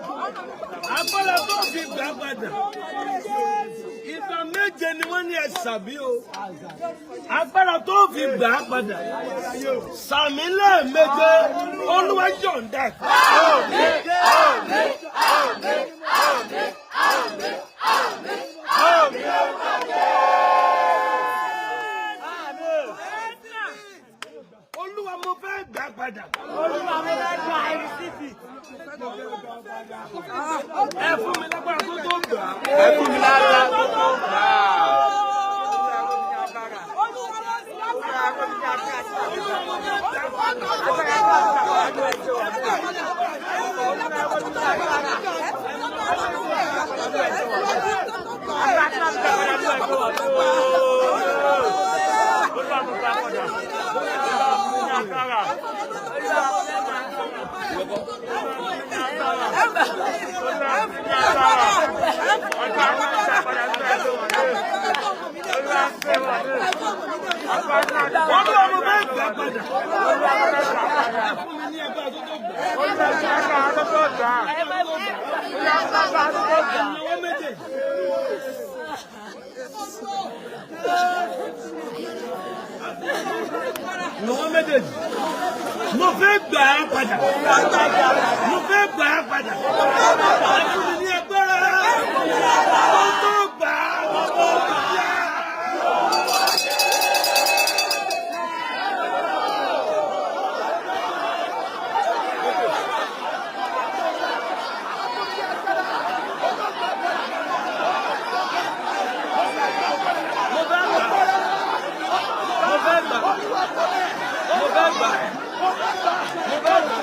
Agbára tó fi gbà padà. Ìgbà méje ni wọ́n ní ẹ sàbí o. Agbára tó fi gbà padà. Sàmì lẹ́ẹ̀méje, Olúwa yọ̀ǹda. Olúwa mo fẹ́ gbà padà. Ẹ fún mi lágbára tó tó gbà. Ẹ fún mi lágbára tó tó gbà. Olúwa mo fẹ́ gbà padà. Ẹ fún mi ní agbára tó tó gbà. Ẹ̀nàwó méjèèjì. Ẹ̀nàwó méjèèjì. Mo fẹ́ gbà á padà. Mo fẹ́ gbà á padà. Ẹ fún mi ní agbára tó tó gbà á. Mo fẹ́ gbà. Mo fẹ́ gbà. Mo fẹ́ gbà. Mo fẹ́ gbà.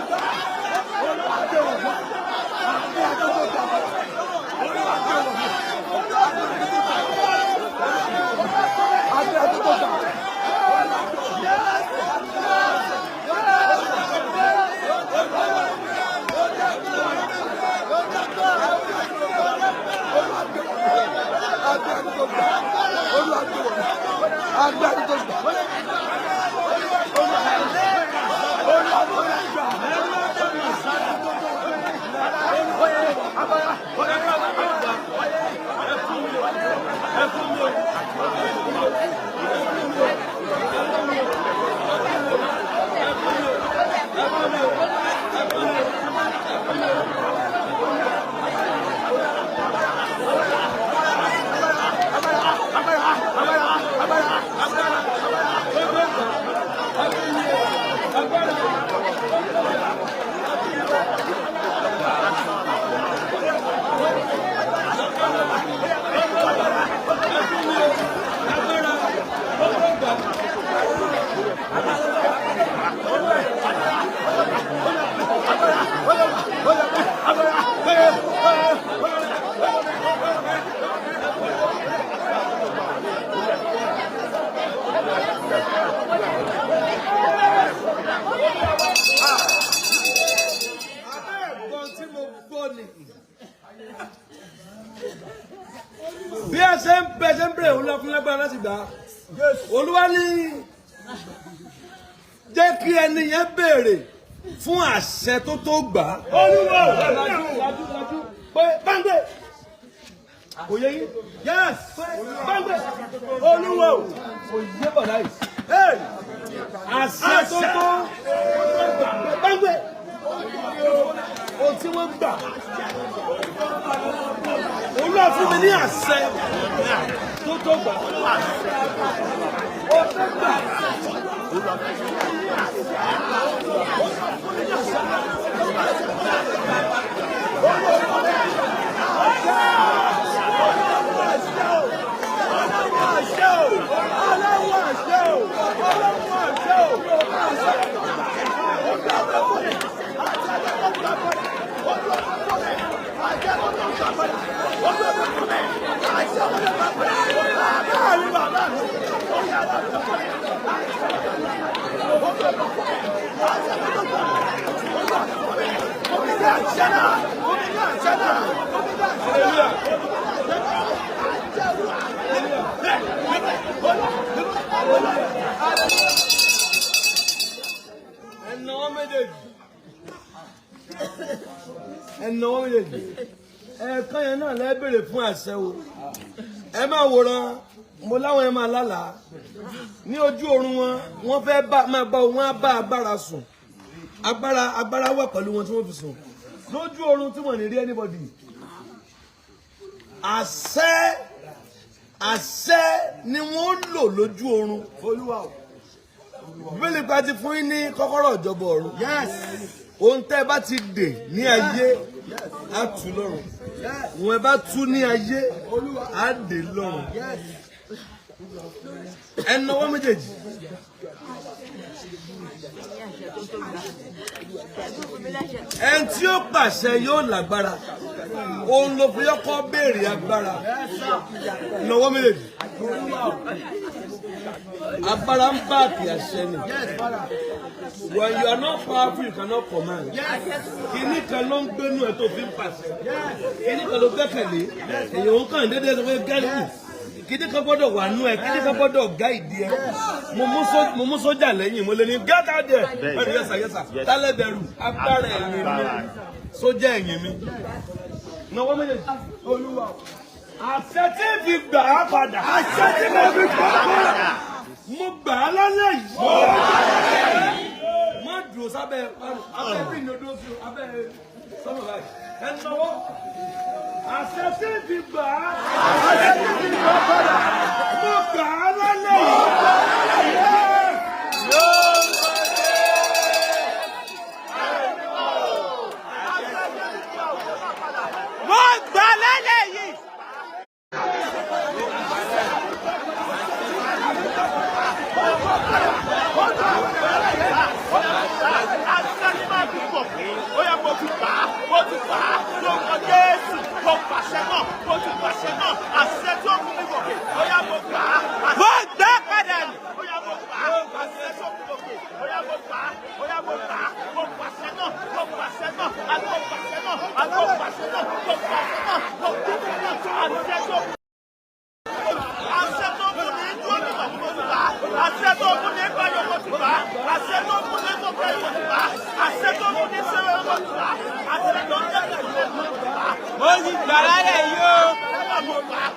gbọ́ ni. Bí ẹ ṣe ń bẹ ṣe ń bèrè òun lọ fún lágbára láti gbà á. Olúwa ní jẹ́ kí ẹni yẹn béèrè fún àṣẹ tó tó gbà á. Olúwa o. Lajú lajú lajú pé báńgbé. Kò yé yín. Yes. Pé báńgbé. Olúwa o. Kò yé bọ̀dá yìí. Hey. Àṣẹ tó tó báńgbé. Ohun tí wọ́n gbà. Olúwa fún mi ní àṣẹ tó tó gbà. Ó fẹ́ gbà. Ẹnà wọn méjèèjì. Ẹnà wọn méjèèjì. Ẹ̀ẹ̀kan yẹn náà lẹ́ béèrè fún àṣẹ o. Ẹ máa wòran, mo láwọn yẹn máa lálàá. Ní ojú oorun wọn, wọ́n fẹ́ bá máa bá wọn á bá agbára sùn. Agbára agbára wà pẹ̀lú wọn tí wọ́n fi sùn. Lójú oorun tí wọ́n ní rí anybody. Àṣẹ àṣẹ ni wọ́n lò lójú oorun. Olúwa o. Bíbélì pa ti fún yín ní kọ́kọ́rọ́ ìjọba ọ̀run. Yes. Ohun tẹ́ ẹ bá ti dè ní ayé á tú lọ́run. Òun ẹ bá tú ní ayé á dè lọ́run. Yes. Ẹ nawọ́ méjèèjì. Ẹni tí ó pàṣẹ yóò lágbára. Òun ló fi ọkọ béèrè agbára. Nawọ́ méjèèjì. Agbára ń bá àkì àṣẹ ni. Yes, Father. When you are not powerful, you cannot command. Kìíní kan ló ń gbénú ẹ tó fi ń pàṣẹ. Kìíní kan ló gbẹ́kẹ̀lé. Èèyàn ń kàn déédéé sọ pé gẹ́lì. Kìíní kan gbọ́dọ̀ wà nú ẹ, kìíní kan gbọ́dọ̀ gáìdì ẹ. Mo mú sójà lẹ́yìn, mo lè ní get out there. Bẹ́ẹ̀ni yẹ́sà yẹ́sà, tálẹ̀ bẹ̀rù, agbára ẹ̀yìn mi, sójà ẹ̀yìn mi. Nàwọ́ méjèèjì. Olúwa o. Àṣẹ tí ń fi gbà á padà. Àṣẹ tí mo fi gbà á padà. Mo gbà á lálẹ́ yìí. Mo gbà á lálẹ́ yìí. Má dúró sábẹ́ abẹ́ bí ní odó sí o, abẹ́ sọ́mọ̀ báyìí. Ẹ nọwọ́. Àṣẹ tí ń fi gbà á. Àṣẹ tí ń fi gbà á padà. Mo gbà á lálẹ́ yìí. Mo gbà á lálẹ́ yìí. Mo gbà lálẹ́ yìí. Mo gbà padà nù. Mo ti gbà lálẹ́ yìí o.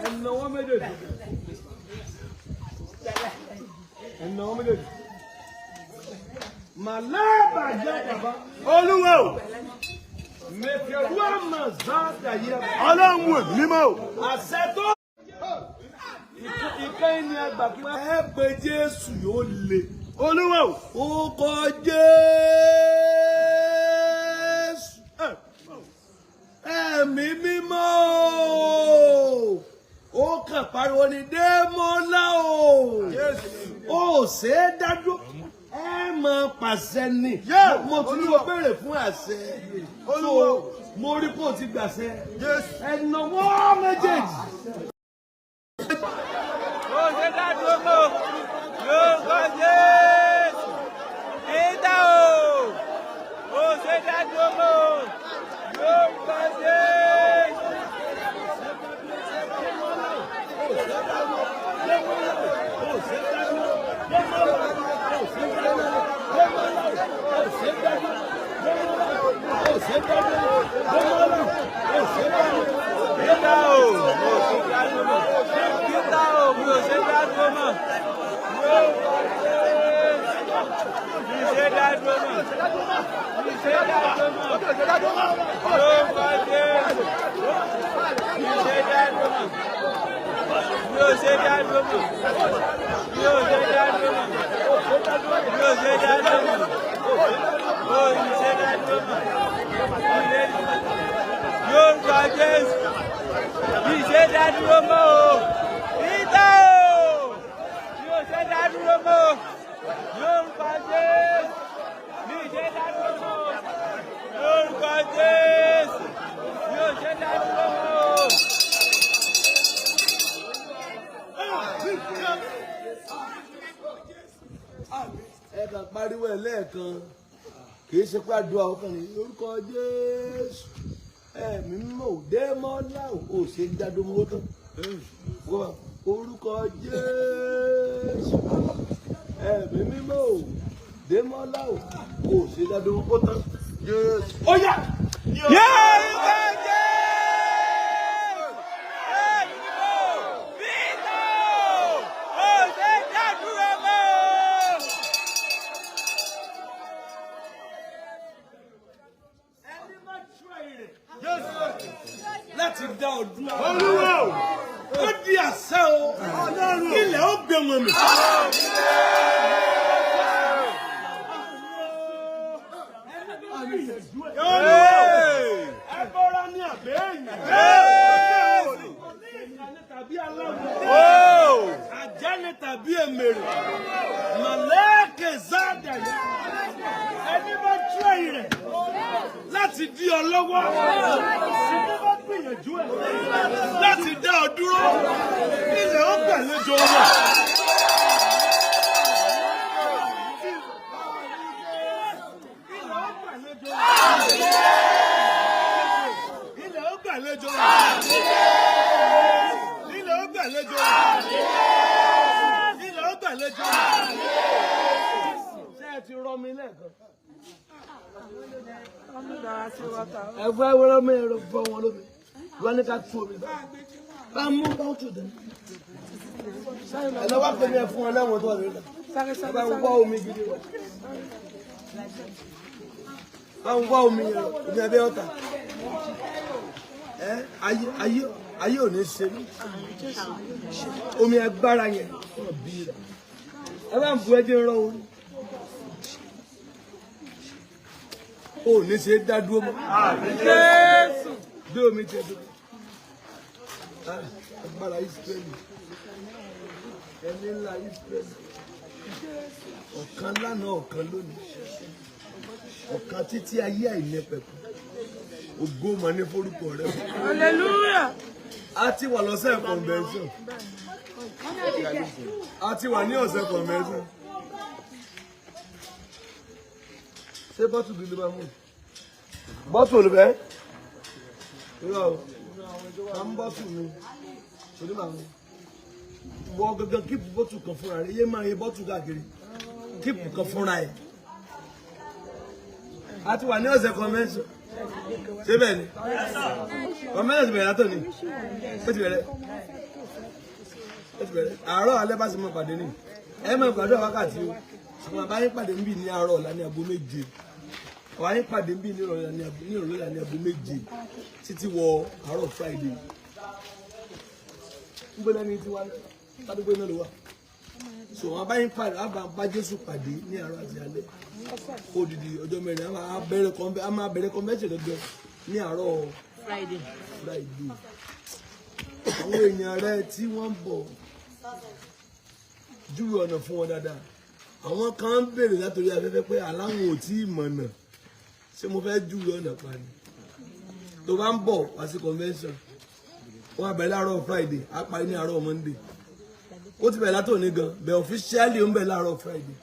Ẹ nawọ́ méjèèjì. Ẹ nawọ́ méjèèjì. Màlábà jẹ́ bàbá. Olúwa o. Ọlọ́run mímọ́ o. Àṣẹ tó. Ìkẹ́ ni àgbà kí wọ́n. Ẹ pé Jésù yóò le. Olúwa o. Ó kọ Jésù. Ẹ̀mí mímọ́ o. Ó kàn pariwo ní Démọ́lá o. Ó ṣe é dájú. Ẹ máa pàṣẹ ni. Mo tún ní o béèrè fún àṣẹ. Olúwa mo rí kó o ti gbàṣẹ. Ẹ̀nàwọ́ méjèèjì. Ó ṣe dá dúró mọ́ o. Lórúkọ Jésù. Peter o. Ó ṣe dá dúró mọ́ o. Lórúkọ Jésù. Peter o. Ó ṣe dá dúró mọ́. Peter o. Mi ò ṣe dá dúró mọ́. Lórúkọ Jésù. Mi ò ṣe dá dúró mọ́. Mi ò ṣe dá dúró mọ́. Lórúkọ Jésù. Mi ò ṣe dá dúró mọ́. Mi ò ṣe dá dúró mọ́. Mi ò ṣe dá dúró mọ́. Mi ò ṣe dá dúró mọ́. Mi ò ṣe dá dúró mọ́. Lórúkọ Jésù. Mi ò ṣe dá dúró mọ́ o. Peter o. Mi ò ṣe dá dúró mọ́ o. Lórúkọ Jésù. Mi ò ṣe dá dúró mọ́ o. Lórúkọ Jésù. Mi ò ṣe dá dúró mọ́ o. Ẹ kàn pariwo ẹ lẹ́ẹ̀kan, kì í ṣe pé àdúrà ọkàn ní orúkọ Jésù. Ẹ̀mí mímọ́ ò Démọ́lá ò ṣe dádúró tán. Orúkọ Jésù. Ẹ̀mí mímọ́ ò Démọ́lá ò ṣe dádúró tán. Ó yá! Lórúkọ Jésù. Ẹ̀mí mímọ́. Peter o. Ó ṣe dá dúró mọ́ o. Ẹni bá tú àyè rẹ̀ láti dá ọdún. Olúwa o, ó di àṣẹ o, ilẹ̀ ó gbé wọn mì. Ẹbọra ní àbẹ́yìn. Tàbí aláwọ̀. Àjẹ́ni tàbí èmèrè. Màlẹ́kẹ̀ zádàyà. Ẹni bá tú àyè rẹ̀ láti dí ọ lọ́wọ́. Ẹni bá gbìyànjú ẹ̀ láti dá ọ dúró. Ilẹ̀ ó gbàlejò wọn. Ilẹ̀ ó gbàlejò wọn. Ilẹ̀ ó gbàlejò wọn. Ilẹ̀ ó gbàlejò wọn. Ṣé ẹ ti rọ mi lẹ́ẹ̀kan? Ẹ fẹ́ wẹ́rẹ́ mi ẹ̀rọ fọ́ wọn lómi. Wọ́n ní ká tú omi bá. Bá mú bá tù dé. Ẹ lọ wá pè mí ẹ fún wọn láwọn tó wà lórí rẹ̀. Ẹ bá ń wá omi gidi wá. Bá ń wá omi yẹn, omi abẹ́ ọ̀tà. Ẹ ayé ayé ayé ò ní ṣe mí. Omi agbára yẹn wọ́n bí rẹ̀. Ẹ bá ń bu ẹjẹ rọ orí. O ò ní ṣe é dá dúró mọ́. Jésù. Gbé omi tẹ dúró. Agbára Ísírẹ́lì. Ẹni ńlá Ísírẹ́lì. Ọ̀kan lánàá, ọ̀kan lónìí. Ọ̀kan títí ayé àìnípẹ̀kun. Ògo mà ní forúkọ rẹ. Hallelujah. A ti wà lọ́sẹ̀ convention. A ti wà ní ọ̀sẹ̀ convention. Ṣé bọ́tù gidi bá mú? Bọ́tù olùbẹ́? Irọ́ o, máa ń bọ́tù mi. Torí màá mú. Wọ gangan kíìpù bọ́tù kan fúnra rẹ̀, yé máa yẹ bọ́tù káàkiri. Kíìpù kan fúnra ẹ̀. A ti wà ní ọ̀sẹ̀ convention. Ṣé bẹ́ẹ̀ ni? Convention ti bẹ̀rẹ̀ látọ̀ ni. Ó ti bẹ̀rẹ̀. Ó ti bẹ̀rẹ̀. Àárọ̀ alẹ́ bá sì máa pàdé ni. Ẹ máa gbàdúrà wákàtí o. Ṣùgbọ́n àbáyé pàdé níbí ní àárọ̀ ọ̀la ní aago 7. Àwọn ayé pàdé ń bí ní ìrọ̀lẹ́ ní aago 7 títí wọ àárọ̀ Friday. Ń gbọ́dọ̀ ní tiwa ládùúgbò náà ló wà. So àwọn abáyé pàdé, àbá bá Jésù pàdé ní àárọ̀ àti alẹ́. Odidi ọjọ́ 4 a máa bẹ̀rẹ̀ convention gangan ní àárọ̀ Friday. Friday. Àwọn èèyàn rẹ tí wọ́n ń bọ̀ júwe ọ̀nà fún wọn dáadáa. Àwọn kan ń béèrè látòrí afẹ́fẹ́ pé aláwọn ò tí ì mọ̀nà, ṣé mo fẹ́ júwe ọ̀nà pa ni? Tó bá ń bọ̀ wá sí convention, wọ́n á bẹ̀rẹ̀ láàárọ̀ Friday, á parí ní àárọ̀ Monday. Ó ti bẹ̀rẹ̀ látòní gan, bẹ̀ officially ó ń bẹ̀rẹ̀ láàárọ̀ Friday.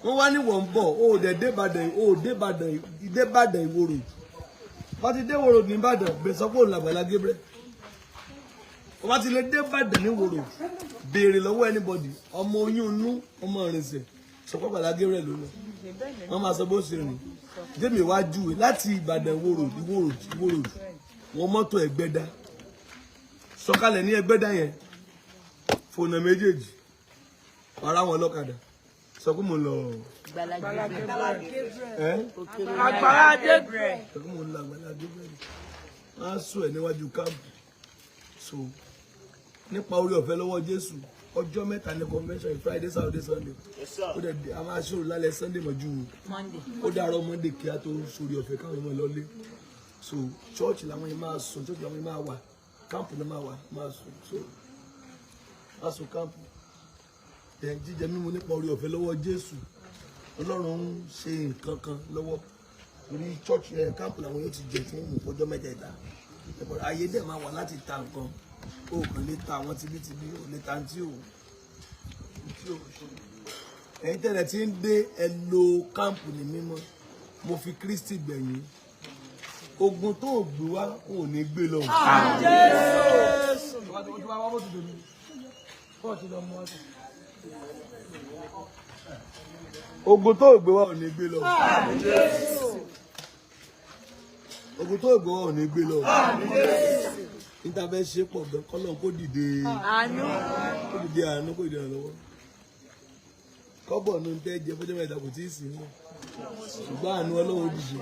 Wọ́n wá ní wọ́n ń bọ̀, ó dẹ̀ débàdàn, ó débàdàn, débàdàn Ìwó Road. Bá ti dé Ìwó Road ní Ìbàdàn, bẹ̀ sọ pé òun làgbàlá Gabriel. Ó bá ti lè débàdàn ní Ìwó Road, béèrè lọ́wọ́ anybody, ọmọ oyún inú, ọmọ ìrìnsẹ̀, sọ pé Àgbàlá Gabriel ló lọ. Wọ́n máa sọ bó ṣe rìn. Jẹ́mi wá júwe láti Ìbàdàn Ìwó Road, Ìwó Road, Ìwó Road. Wọ́n mọ́tò Ẹgbẹ́dá. Sọ̀kalẹ̀ ní Ẹgbẹ́dá yẹn. Fònà méjèèjì. Wàrà wọn lọ́kadà. Sọ pé mo lọ. Àgbàlá Gabriel. Ẹ́ Àgbàlá Gabriel. sọ pé mo lọ Àgbàlá Gabriel. Wọ́n á sùn ẹ̀ níwájú káàmpù. So nípa orí ọ̀fẹ́ lọ́wọ́ Jésù, ọjọ́ 3 ní convention, Friday, Saturday, Sunday. Ó dẹ̀ a máa ṣòro lálẹ́ Sunday mọ́jú. Monday. Ó dàárọ̀ Monday kí a tó sórí ọ̀fẹ́ káwọn ọmọ lọlé. So church làwọn yẹn máa sùn, church làwọn yẹn máa wà, káàmpù náà máa wà, máa sùn. So máa sùn káàmpù. Ẹ̀ jíjẹ mímu nípa orí ọ̀fẹ́ lọ́wọ́ Jésù. Ọlọ́run ń ṣe nǹkan kan lọ́wọ́. Torí church ẹ̀ káàmpù làwọn yóò ti jẹ fún ọjọ́ mẹ́tẹ̀ẹ̀ta. Ayé dẹ̀ máa wà láti ta nǹkan. O kàn lè ta àwọn tibítibí, o lè ta tí o tí o ṣe. Ẹ̀yin tẹ́lẹ̀ tí ń dé ẹ lo káàmpù ní mímọ́. Mo fi Kristi gbẹ̀yìn. Ogun tó gbé wá ò ní gbé lọ. Ogun tó gbé wá ò ní gbé lọ. Ogun tó gbé wá ò ní gbé lọ. Níta fẹ́ ṣe pọ̀ gan, kọ́lọ́n kó dìde. Àánú. Kó dìde àánú, kó dìde ìrànlọ́wọ́. Kọ́bọ̀ ní tẹ́ jẹ fọ́jọ́ mẹ́ta kò tí ì sí mọ́. Ṣùgbọ́n àánú Ọlọ́run dìde.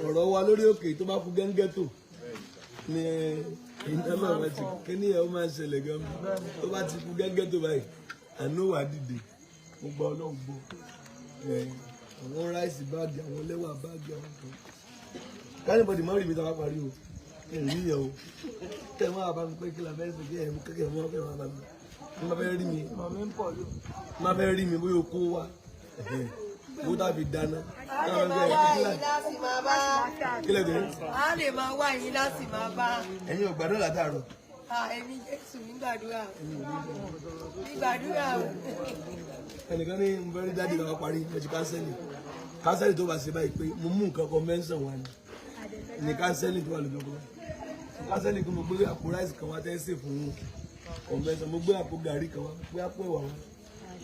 Ọ̀rọ̀ wa lórí òkè tó bá kú gẹ́ngẹ́ tó ni iná náà wá ti kíní ẹ̀ ó máa ń ṣẹlẹ̀ gan. Tó bá ti kú gẹ́ngẹ́ tó báyìí, àánú wà dìde. Mo gba Ọlọ́run gbọ́. Àwọn ráìsì báàgì, àwọn lẹ́wà báàgì, àwọn kan. Kánìbọ̀dì má rí mi tá a bá parí o. Èrí yẹn o. Tẹ́ máa bá mi pé kí la fẹ́ ṣe kí ẹ̀ mú kékeré mọ́ kí ẹ̀ máa bá mi. Má fẹ́ rí mi. Má fẹ́ rí mi bóyá o kó wa. Bó tàbí dáná. A lè máa wá yín láti máa bá. Kí lè dé? A lè máa wá yín láti máa bá. Ẹ̀yin ò gbàdúrà látàárọ̀. Ẹ̀mí Jésù mi gbàdúrà. Mi gbàdúrà o. Ẹnìkan ní mo fẹ́ rí dáàdì lọ́wọ́ parí mo ti kánsẹ́lì. Kánsẹ́lì tó bá ṣe báyìí pé mo mú nǹkan convention wá ni. Ní kánsẹ́lì tó wà lójú ọkọ̀. Kánsẹ́lì kí mo gbé àpò ráìsì kan wá tẹ́sí fún convention. Mo gbé àpò gàrí kan wá, gbé àpò ẹ̀wà wá.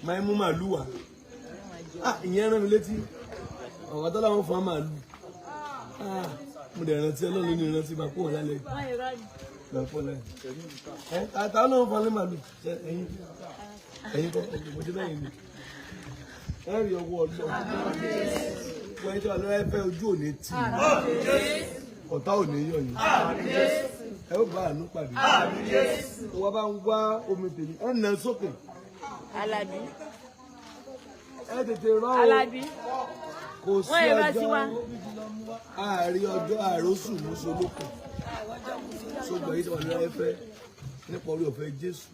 Máa mú màlúù wá. Ah, ìyẹn rán mi létí. Àwọn tó láwọn fún màlúù. Ah, mo dẹ̀ rántí Ọlọ́run ní ìrántí máa kó wọn lálẹ́. Lọ́pọ̀ lẹ́yìn. Ẹ àtàwọn náà fún màlúù. Ṣé ẹ̀yin ẹ̀yin kọ́ mo ti bẹ́yìn ni. Ẹ rí ọwọ́ Ọlọ́run. Wọ́n ti wà lọ́wọ́ ẹ fẹ́ ojú òní tì í. Ọ̀tá òní yọ̀ yín. Ẹ ó bá àánú pàdé. Wọ́n bá ń wá omi tèmi. Ẹ nà sókè. Alábí. Ẹ tètè rọ́ o. Alábí. Kò sí Wọ́n yẹ bá sí ọjọ́ wa. àárí ọjọ́ àrósù mùsùlùkù. Sọgbà yìí sọ̀rọ̀ lọ́wọ́ fẹ́ nípa orí ọ̀fẹ́ Jésù.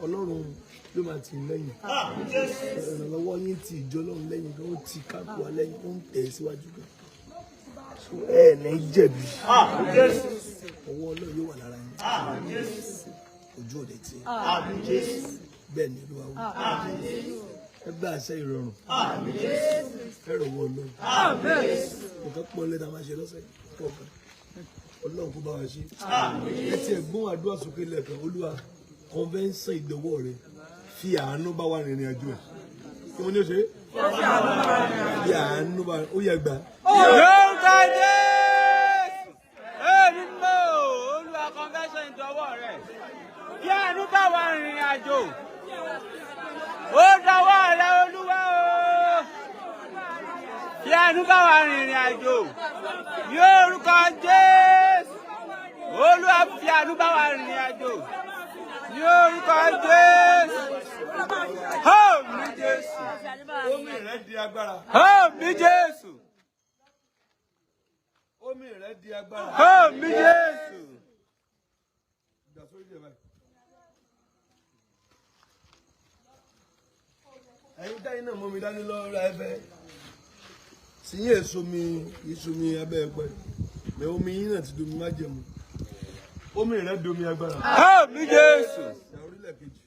Ọlọ́run ló máa tì í lẹ́yìn. Ìrànlọ́wọ́ yín ti ìjọ Ọlọ́run lẹ́yìn gan, ó ti kápò wa lẹ́yìn, ó ń tẹ̀ síwájú gan. So ẹ ní jẹ̀bi. Ọwọ́ Ọlọ́run yóò wà lára yín. Ojú òde tí. Bẹ́ẹ̀ ni Olúwa wí. Ẹ bá àṣẹ ìrọ̀rùn. Ẹ rọ̀wọ́ Ọlọ́run. Nǹkan pọ̀ lẹ́ta máa ṣe lọ́sẹ̀ pọ̀ gan. Ọlọ́run kó bá wa ṣe. Ẹ tiẹ̀ gbóhùn àdúrà sókè lẹ́ẹ̀kan. Olúwa, convention ìdánwò rẹ fi àánú bá wa rìnrìn àjò ẹ̀. Kí wọ́n ní o ṣe? Fi àánú bá ó yẹ gbà. Lórúkọ Jésù. Èmi mọ̀ Olúwa convention ìdánwò rẹ̀. Kí àánú bá wa rìnrìn àjò. Ó dọwọ́ rẹ Olúwa o. Kí àánú. àánú bá wa rìnrìn àjò. Ní orúkọ Jésù. Olúwa fi àánú bá wa rìnrìn àjò. Ní orúkọ Jésù. Àmín Jésù. Omi rẹ di agbára. Àmín Jésù. Omi rẹ di agbára. Àmín Jésù. Gbà sórí ìjẹ báyìí. Ẹ̀yin táyìn náà mọ́ mi dání lọ́wọ́ ra ẹfẹ́. Sí yín èso mi, èso mi abẹ́ ẹ̀pẹ́. Mẹ omi yín náà ti domi májẹ̀mú. Omi rẹ domi agbára. Àmín Jésù. Ìyá orílẹ̀ kejì.